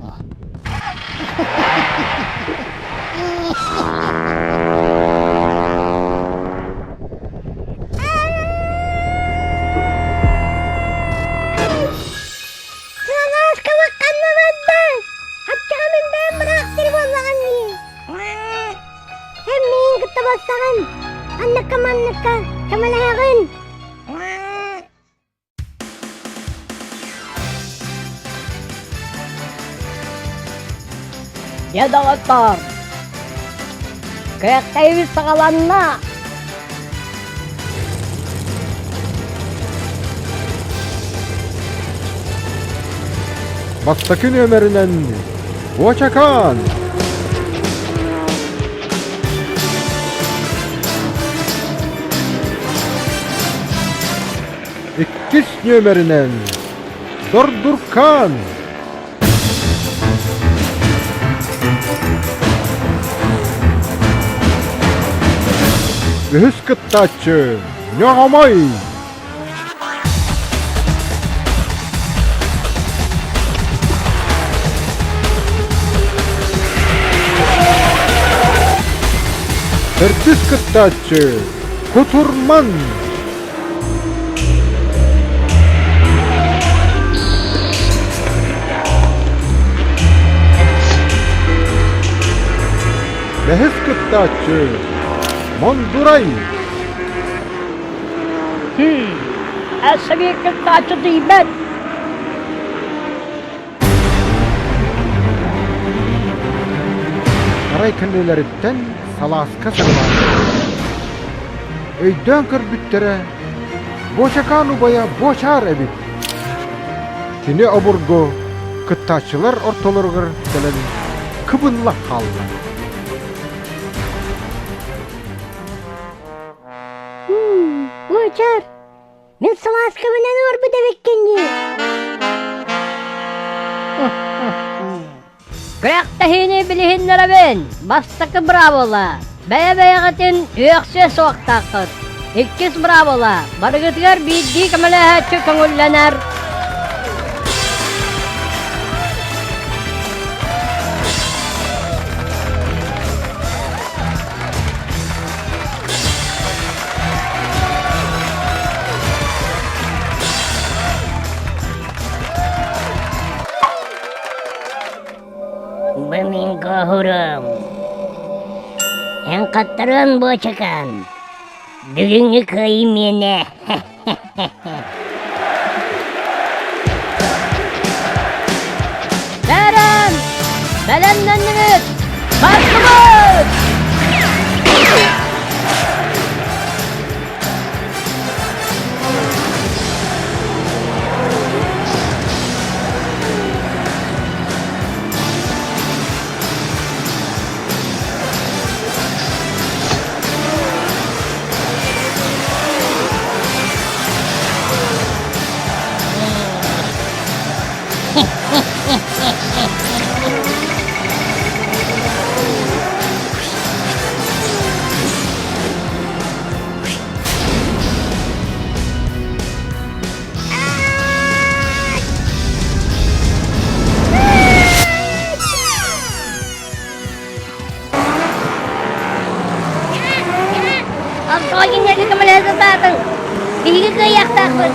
Сылааскабыт ханна барда? Хаччаҕа мин бэйэм быраах сири буоллаҕым дии. Эн миигин кытта барсаҕын, анныкка-манныкка көмөлөһөҕүн. Дьэ доҕоттоор, күрэхтэһиибит саҕаланна. Бастакы нүөмэринэн Буочакаан! Иккис нүөмэринэн Дордуркаан! Үһүс кыттааччы Ньоҕомой! Төрдүс кыттааччы Кутурман! Бэһис кыттааччы Мондурай! Өссө биир кыттааччы тиийбэт. Арай кэннилэриттэн салааска сырылаата. Өйдөөн көрбүттэрэ, Буочакаан убайа Буочаар эбит. Кини обургу кыттааччылар ортолоругар кэлэн кыбылла хаалла. Буочар, Мин салааскабынан уорбут эбиккин дии. Күрэхтэһиини билиһиннэрэбин. Бастакы быраабыла. Бэйэ-бэйэҕитин үөхсүө суохтааххыт. Иккис быраабыла. Барыгытыгар биирдии көмөлөһөөччү көҥүллэнэр. Бу мин куоһурум. Эн хаттарыан буочакан. Бүгүҥҥү кыайыы миэнэ. Бэлэм! Бэлэмнэннибит! Бардыбыт! Онтон кинилэргэ көмөлөһө сатаатыҥ. Биһиги кыайыахтаахпыт.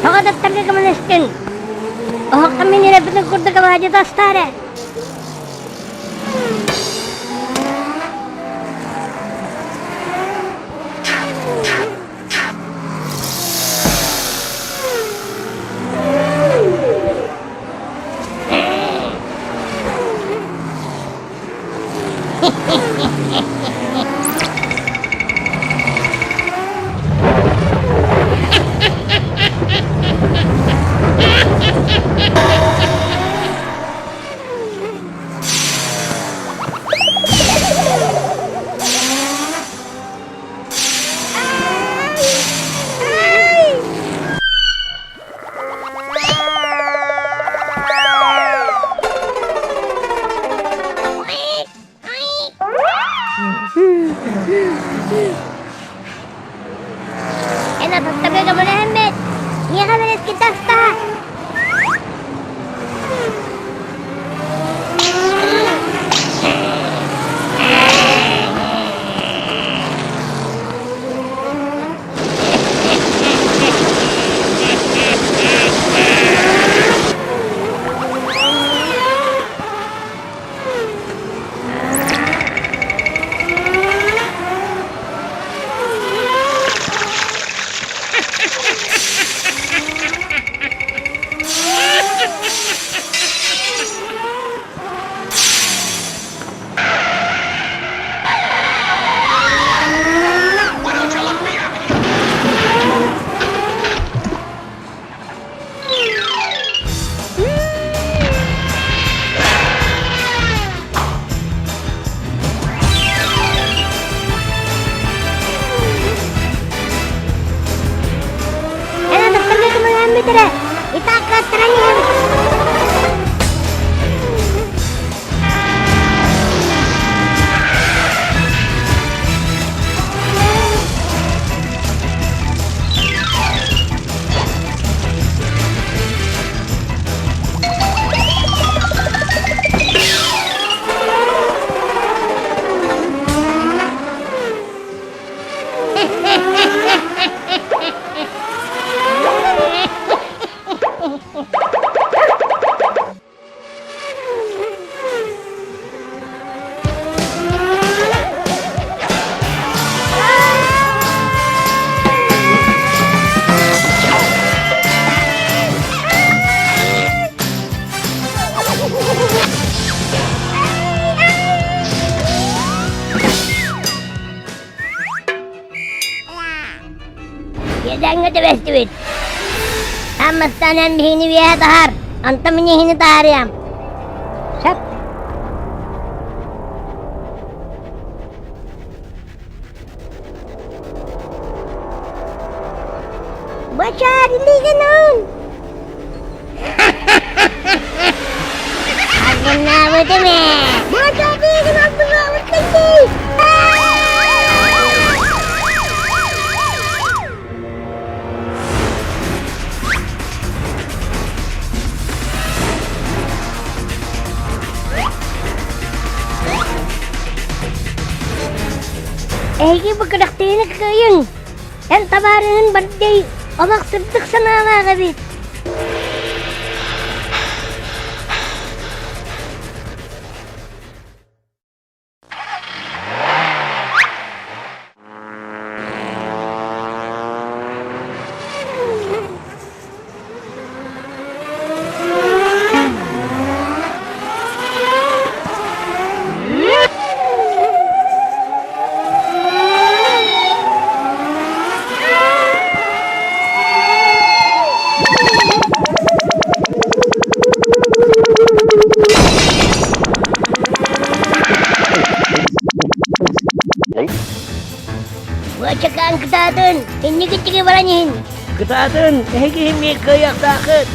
Тоҕо даттарга көмөлөстүҥ? Оһоххо мин эрэбитин курдук алаадьы тастаа эрэ. Кыттаммыт эрэ, итак кыаттаран иһэбит. Иэдээҥҥэ түбэстибит. Аммастан эн биһигини үөһэ таһаар, онтон мин эһини таһаарыам. Сөп. Бачаар илиигин уун. Албыннаабытым ээ. Бачаар илиигин албыннаабыккын дии. Эһиги бу күрэхтэһиини кыайыҥ! Эн табаарыһын Бардей олох сырдык санаалаах эбит. Бачакаан кытаатын, инники баран иһин. Кытаатын, эһиги иһин кыайыахтаахыт.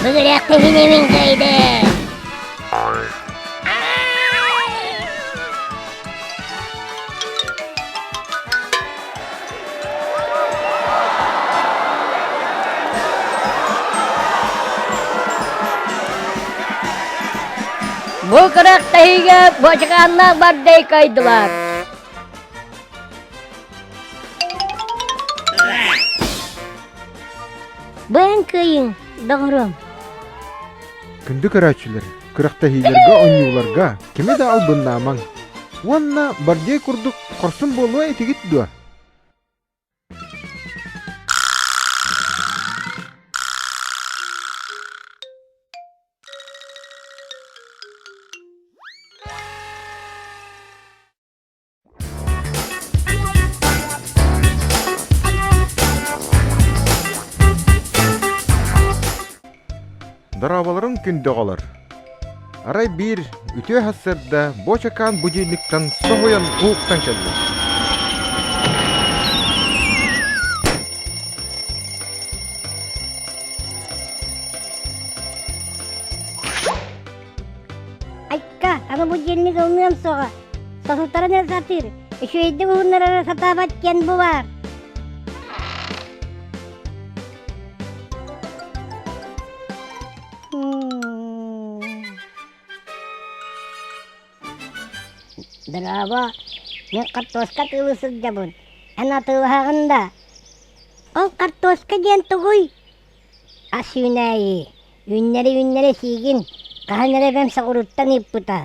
Бүгүрээхтэһини мин кыайдым. Бу күрэхтэһиигэ бочкааннаах бардей кыайдылар. Бу эн кыайыҥ, доҕорум. Күндү көрөөччүлэр, күрэхтэһиилэргэ оонньууларга кими да албыннаамаҥ. Уонна Бардей курдук хорсун буолуо этигит дуо? Дорооболорун күндү оҕолор! Арай биир үтүө сарсыарда Бочакаан будильниктан соһуйан уһуктан кэллэ. Айка, аны будильник ылыныам суоҕа. Сосутарын эрэ сатыыр, үчүгэйдик уһуннарары сатаабат диэн бу баар. Дорообо, мин хортуоска атыылыы сылдьабын. Эн атыылаһаҕын да? Ол хортуоска диэн тугуй? Ас үүнээйи, үүннэри-үүннэри сиигин. Хаһан эрэ эбэм соҕурууттан ыыппыта.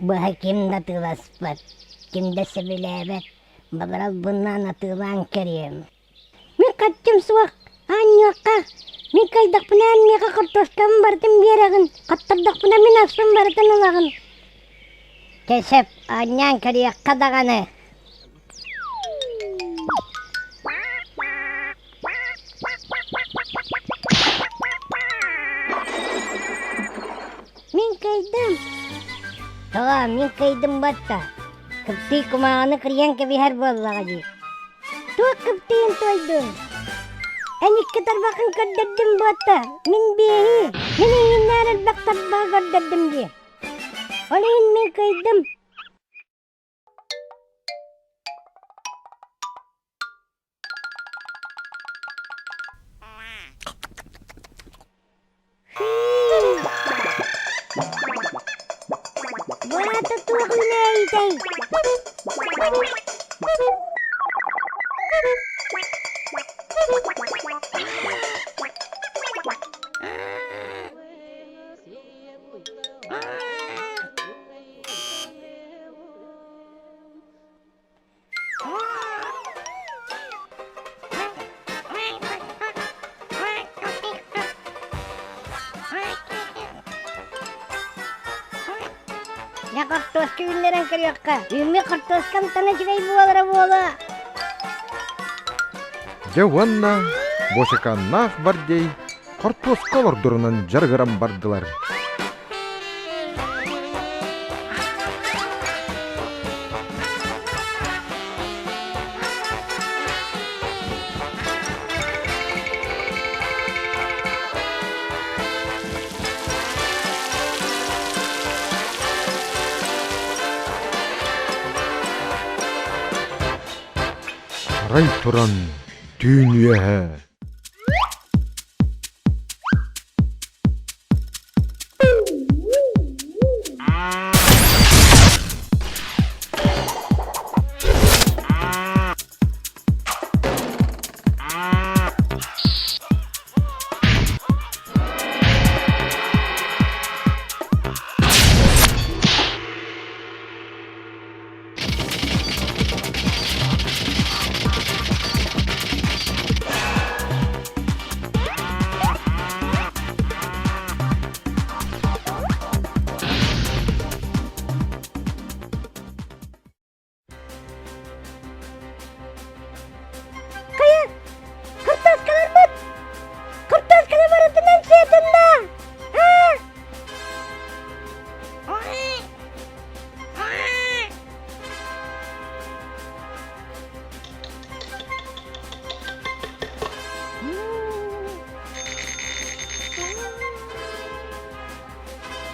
Быһа ким да атыыласпат, ким да сөбүлээбэт, балар албыннаан атыылаан кэриэм. Мин хаччым суох, аанньуохха, мин кыайдахпына эн миэхэ хортуоскабын барытын биэрэҕин, хоттордохпуна мин аспын барытын ылаҕын. Чэ сөп, оонньоон көрүөххэ даҕаны. Мин кыайдым. Тоҕо мин кыайдым батта. Кыптый кумааҕыны кырыйан кэбиһэр буоллаҕа дии. Туох кыптыйын туойдуҥ? Эн икки тарбаххын көрдөрдүм буотта. Мин биэһи, мин эйигиннээр элбэх тарбаҕы көрдөрдүм дии. Ол иһин мин кыайдым. Быраата туох үүнээйитэй? Дьэ хортуоска үүннэрэн көрүөххэ. Үүммү хортуоска амтана үчүгэй буолара буолуо. Дьэ уонна Босиканнаах Бардей хортуоска олордорунан дьарыгыран бардылар. Арай туран түүн үөһэ Хайа, хартааскаларбыт! Хартаасканы барытынан сиэтин да! Аа!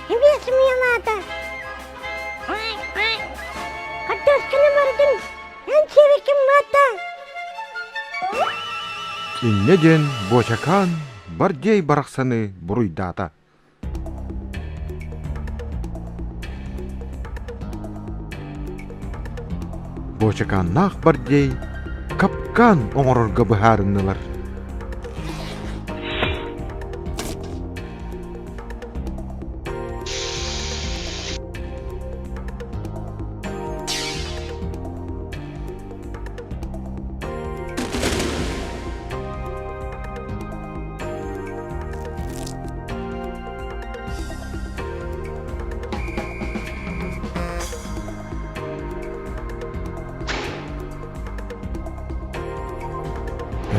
Эмиэ сымыйалаата. Хартаасканы барытын эн сиэбиккин баата. Инньэ диэн Бочакаан Бардей барахсаны буруйдаата. Бочакааннаах Бардей капкаан оҥорорго быһаарыннылар.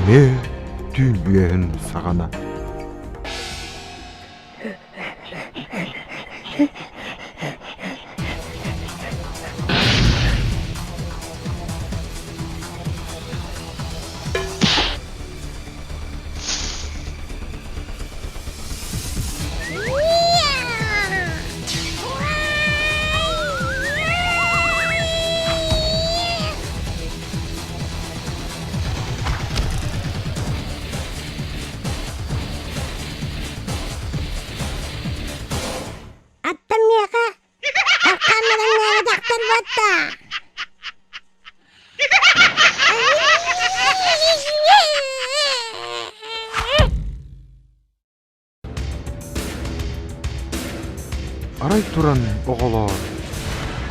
Эмиэ түүн үөһүн саҕана. Аттан миэхэ Аркааннаран дьахтар батта. Арай туран оҕолоор,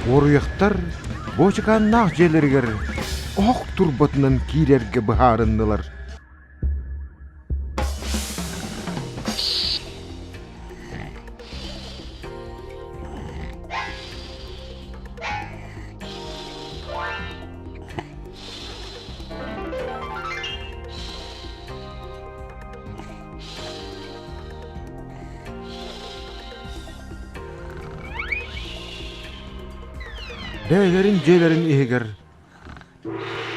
уоруйахтар буочукааннаах дьиэлэригэр оһох турбатынан киирэргэ быһаарыннылар. Бэйэлэрин дьиэлэрин иһигэр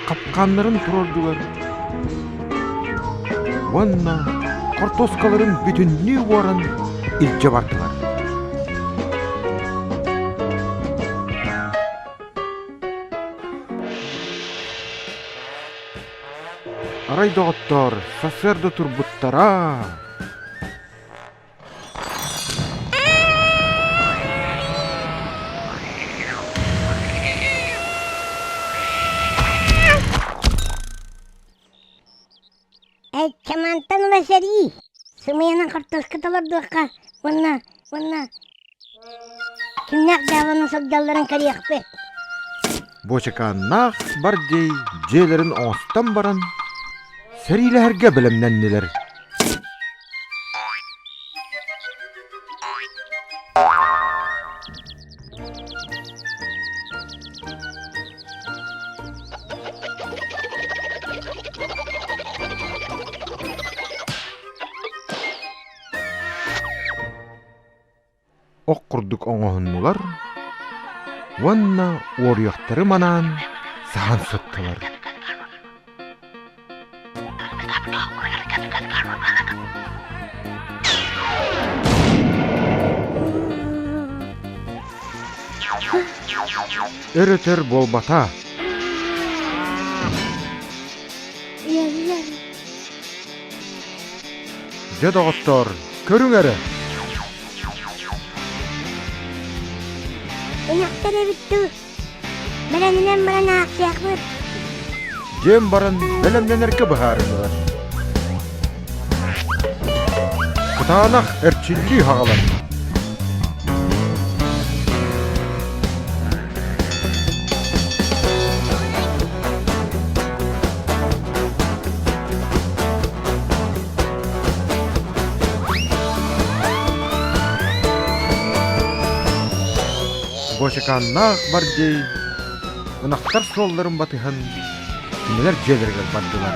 хапкааннарын туруордулар уонна хортуоскаларын бүтүннүү уоран илдьэ бардылар. Арай доҕоттоор, сарсыарда турбуттара. Эччамантан ыла сэрии. Сымыйанан хортуоска толордуохха уонна уонна кимнээх дьаабаны сылдьалларын көрүөхпүт. Буочакааннаах Бардей дьиэлэрин оҥостон баран сэриилэһэргэ бэлэмнэннилэр. Ох курдук оҥоһуннулар уонна уоруйахтары манаан саһан сыттылар. Өр-өтөр буолбата. Дьэ, доҕоттоор, көрүҥ эрэ! Ынахтар эбит дуу? Бэлэмнэнэн баран аахсыахпыт. Диэн баран бэлэмнэнэргэ быһаарыннылар. Кытаанах эрчиллии хаҕаланна. Бочаканнаах Бардей ынахтар суолларын батыһан кинилэр дьиэлэригэр бардылар.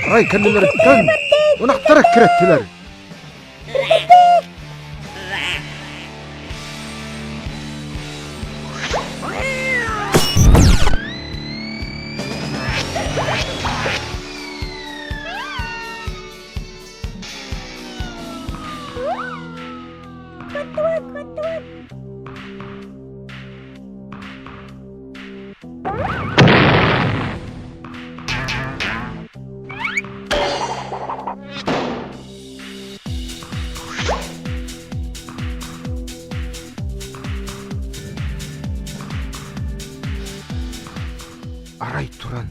Арай кэннилэриттэн ынахтар эккирэттилэр. Арай туран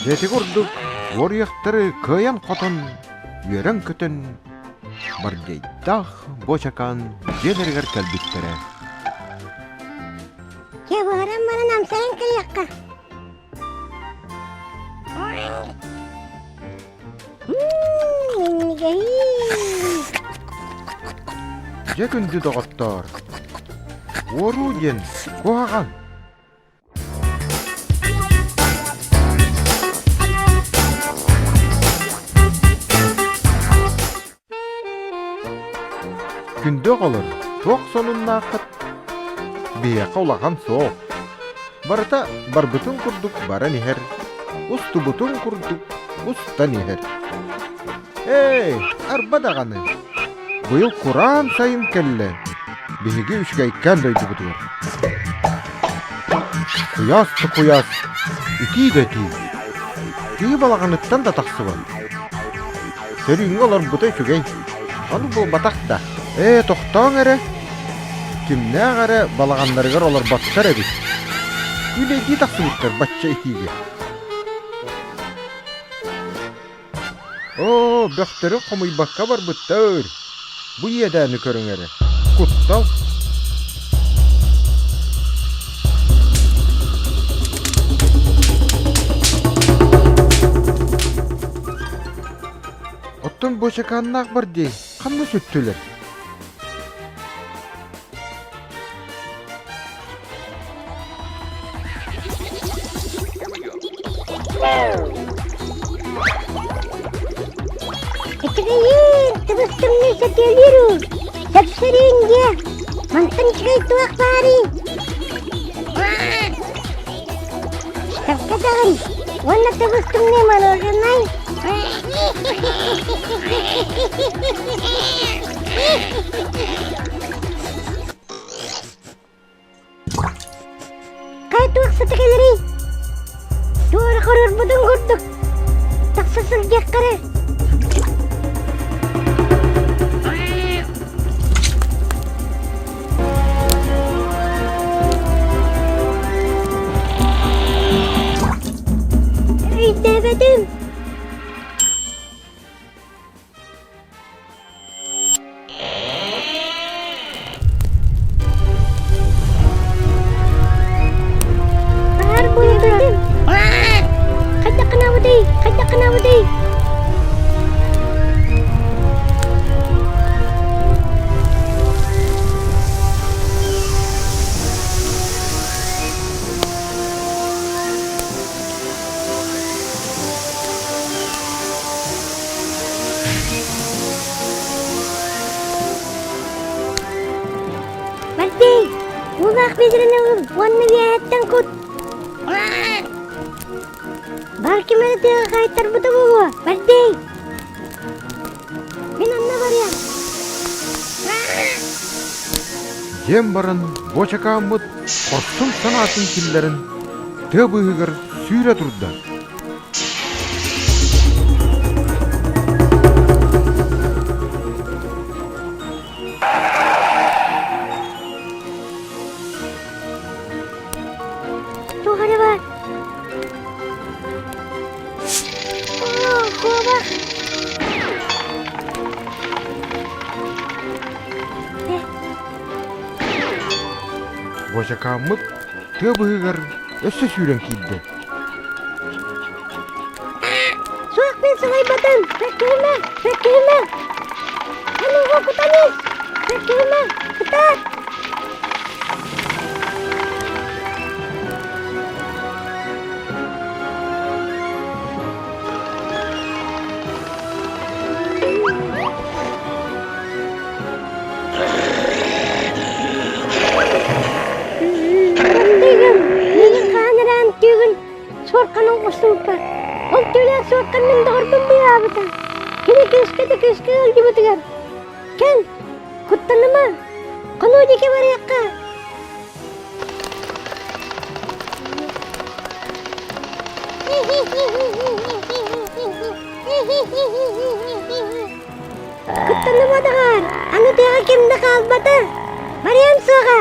Дьэ ити курдук уоруйахтары кыайан-хотон, үөрэн-көтөн Бардейдаах Бочакаан дьиэлэригэр кэлбиттэрэ. Дьэ буһаран баран амсайан кэлиэххэ. Дьэ күндү доҕоттоор, уоруу диэн куһаҕан. Күндү оҕолор, туох сонуннааххыт? Биһиэхэ улахан суох. Барыта барбытын курдук баран иһэр, устубутун курдук устан иһэр. Ээ, арба даҕаны, быйыл кураан сайын кэллэ, биһиги үчүгэйкээн дойдубутугар. Куйаас да куйаас, итии да итии. Киһи балаҕаныттан да тахсыбат. Сөрүүҥҥэ олорбута үчүгэй, ону буолбатах да. Ээ, тохтооҥ эрэ, кимнээх эрэ балаҕаннарыгар олорботтор эбит. Күүлэйдии тахсыбыттар бачча итиигэ. Оо, бөхтөрү хомуйбакка барбыттар. Бу иэдээни көрүҥ эрэ. Куттал. Оттон бочакааннаах бар дии, ханна сүттүлэр? Үчүгэйиин, тыбыс-тымныы сөтүөлүүр уу, сөпсөрүүн диэ, мантан үчүгэй туох баарый? Сөпкө даҕын, уонна тыбыс-тымныы мороженай. Хайа туох сыта кэлэрий? Туора хорорбутун курдук тахса сылдьыаххара. Өйдөөбөтүм. Баар буолбутун. Хайдах гынабытый? Хайдах гынабытый? Мартей, уулаах биэдэрэни ыл уонна үөһэттэн кут. Бар ким эрэ тыаҕа хаайтарбыта буолуо, Мартей. Мин онно барыам. Диэн баран буочакааммыт хорсун санаатын киллэрэн тыа быыһыгар сүүрэ турда. Туох эрэ баар. Оо, куобах! Бочакааммыт тыа быыһыгар өссө сүүрэн киирдэ. Суох мин сылайбатым! Сөккүһүмэ! Сөккүһүмэ! Эн ууга кутан ис! Сөккүһүмэ! Кытаат! Баттыгым, миигин хаан ыраан түүгүн суорҕан оҥостубуппар. Ол түүлээх суорҕан мин доҕорбун быыһаабыта. Кини күүскэ да күүскэ ыалдьыбытыгар. Кэл, куттаныма, хонуу диэки барыахха. Куттаныма даҕаар, аны тыаҕа ким да хаалбата. Барыам суоҕа.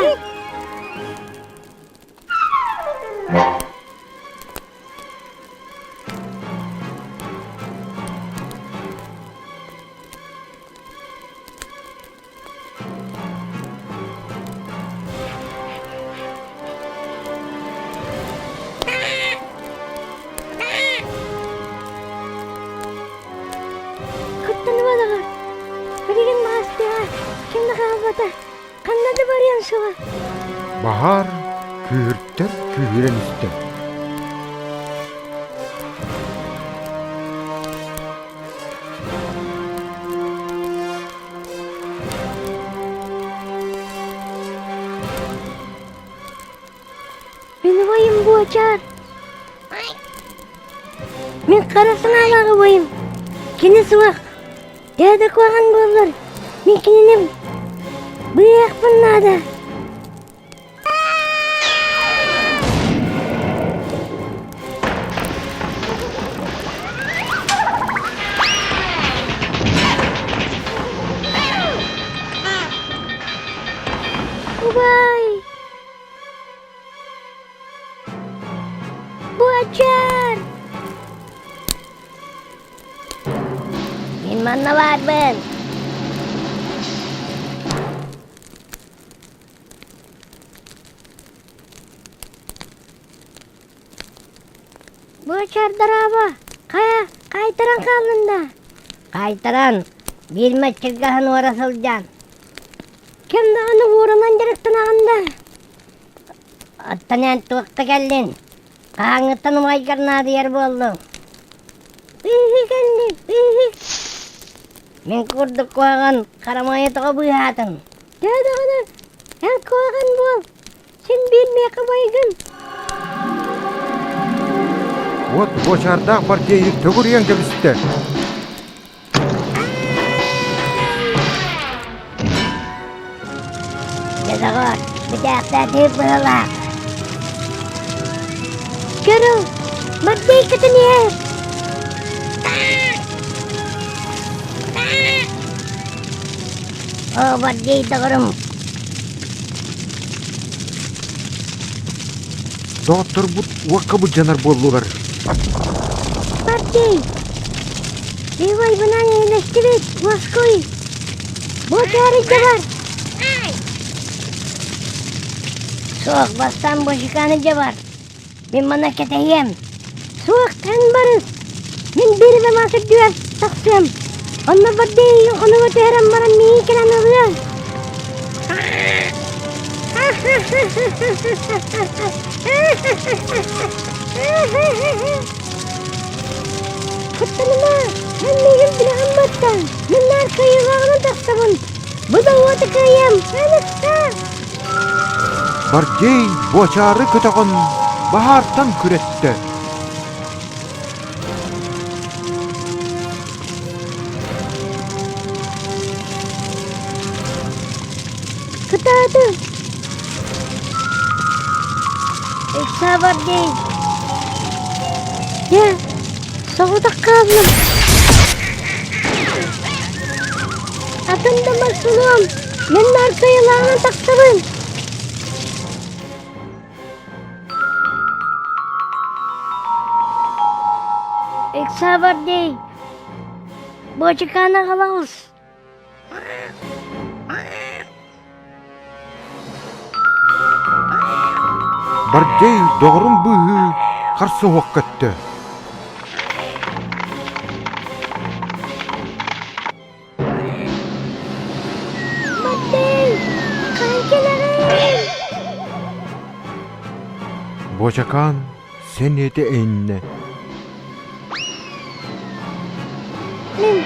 Баһаар күүһүртэр күүһүрэн истэ. Мин убайым буочар. Мин хара санаалаах убайым. Кини суох. Төһө да куһаҕан буоллар, мин кинини быыһыахпын наада. Убай! Буочар! Мин манна баарбын. Буочар дорообо! Хайа, хаайтаран хааллын да? Хаайтаран, биир мэччиргаһын уора сылдьан. Ким даҕаны уурунан дьарыктанаҕын да? Оттон эн туохха кэллин? Хаһааҥҥыттан убайгар наадыйар буоллуҥ? Ыыһы кэллим, ыыһы. Мин курдук куһаҕан харамайы тоҕо быыһаатыҥ? Төһө даҕаны эн куһаҕан буол, син биир миэхэ убайгын. Уот буочардаах бардиэйи төгүрүйэн кэбистэ. Дьэ доҕоор, бүтээхтээтиһик быһыылаах. Көрүҥ, мордейкатын иһэр. Оо, Бардей доҕорум. Доҕотторбут уокка былдьанар буоллулар. Бардей, Ивайбынан эйэлэстибит, уоскуй. Бу чаарыйда бар. Суох, бастаан бочуканы дьэ бар. Мин манна кэтэһиэм. Суох, эн барыс. Мин биир да мас үрдүгэр тахсыам. Онно бардей хонуга түһэрэн баран миигин кэлэн ылыаҥ. Куттаныма, эн миигин билэҕин батта. Мин наар кыайыылааҕынан тахсабын. Бу да уоту кыайыам, эн ыкса! Бардей буочаары көтөҕөн баһаартан күрэттэ. Кытааты! Ыкса Бардей! Дьэ, соҕотох хааллым. Атын да марсылыам, мин наркайылааҕынан тахсабын. Ыкса Бардей! Буочукааны аҕалаҕыс! Бардей доҕорун быыһыы харсыһыах көттө. Бардей, хаһан кэлэҕин? Буочакаан сэниэтэ эһиннэ. Мин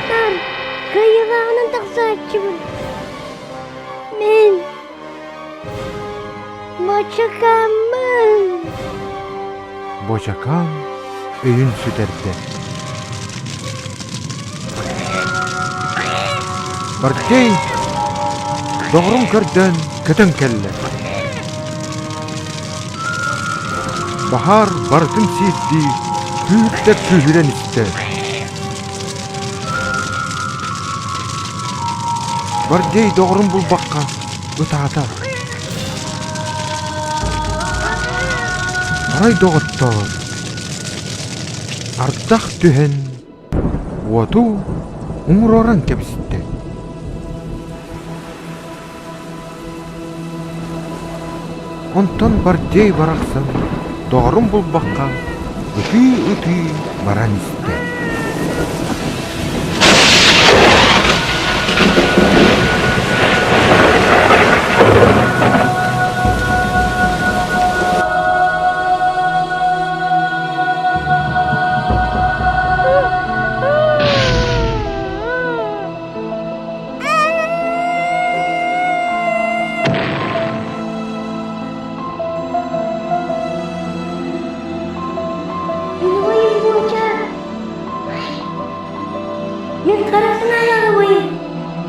наар кыайыылааҕынан тахсааччыбын. Мин Бочакааммын. Бочакаан өйүн сүтэрдэ. Бардей доҕорун көрдөөн көтөн кэллэ. Баһаар барытын сиирдии күүрдэ күүһүрэн истэ. Бардей доҕорун булбакка ытаата. Арай доҕоттоор, ардах түһэн уоту умуруоран кэбистэ. Онтон Бардей барахсан доҕорун булбакка ытыы-ытыы баран истэ.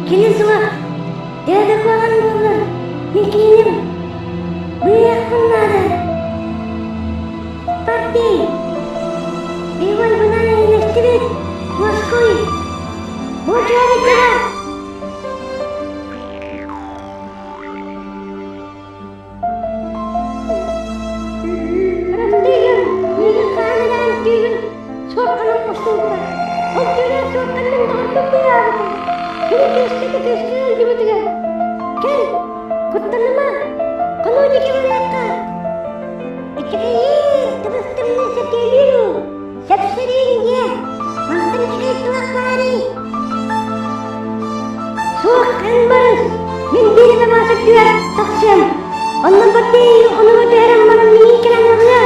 Кини суох, төһө да куһаҕан буоллар, мин кииним, быыһыахпын наада. Партий, Бивайбынан эйэлэстибит, уоскуй, бу чуорыкыга Бырастыы миигин хаһан эрэ түүгүн суорҕанын устубута. Ол түүлээх суорҕанын доҕорбун быыһаабыта. Кини күүскэ да күүскэ ыалдьыбытыгар кэл, куттаныма, хонуу диэки барыахха. Үчүгэйиин, тыбыс-тымныы сөтүөлүүр уу, сөпсөрүүн диэ, мантан үчүгэй туох баарый? Суох, эн барыс, мин биир эмэ маас үрдүгэр тахсыам. Онно бардыы онуга түһэрэн баран миигин кэлэн ылыа.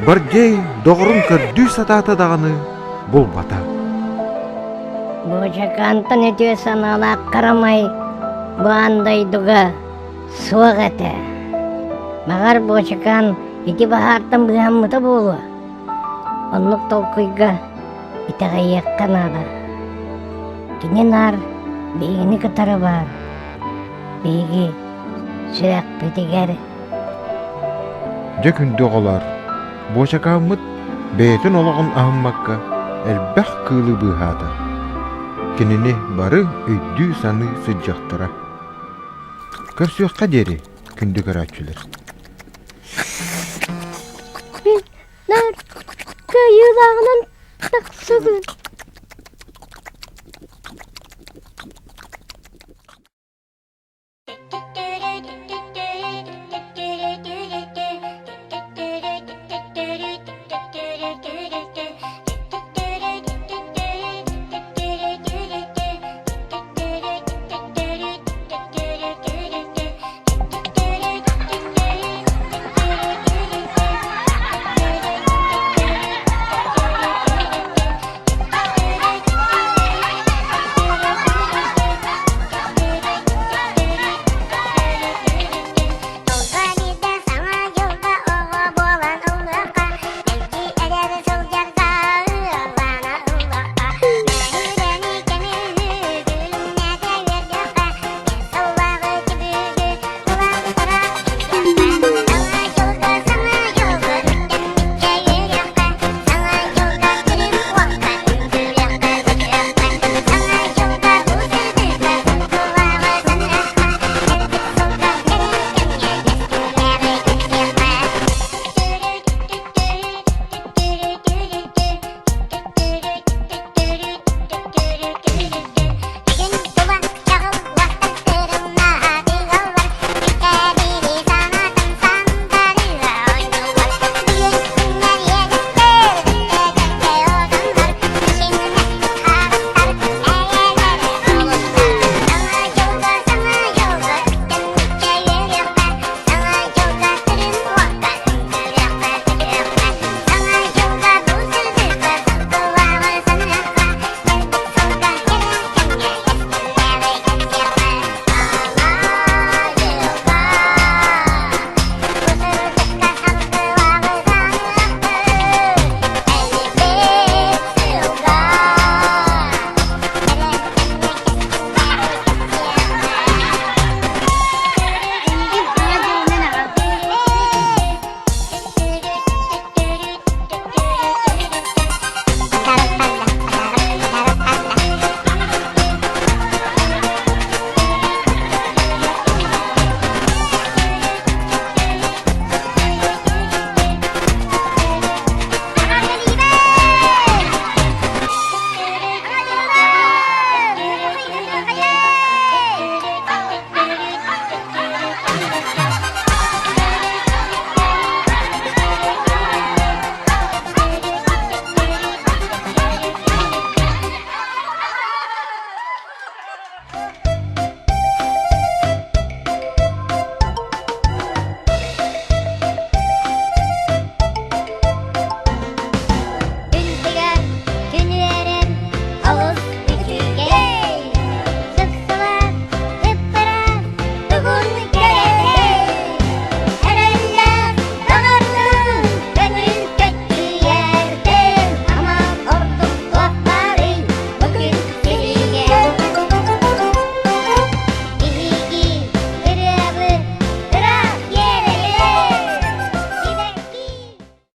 Бардей доҕорун көрдүү сатаата даҕаны булбата. Буочакаантан үтүө санаалаах харамай бу аан дойдуга суох этэ. Баҕар Буочакаан ити баһаартан быыһаммыта буолуо. Оннук толкуйга итэҕэйиэххэ наада. Кини наар биһигини кытары баар. Биһиги сүрэхпитигэр Дьэ күндү оҕолоор, буочакааммыт бэйэтин олоҕун аһыммакка элбэх кыылы быыһаата. Кинини бары өйдүү-саныы сылдьыахтара. Көрсүөххэ диэри, күндү көрөөччүлэр. Мин наар кыайыылааҕынан тахсабын.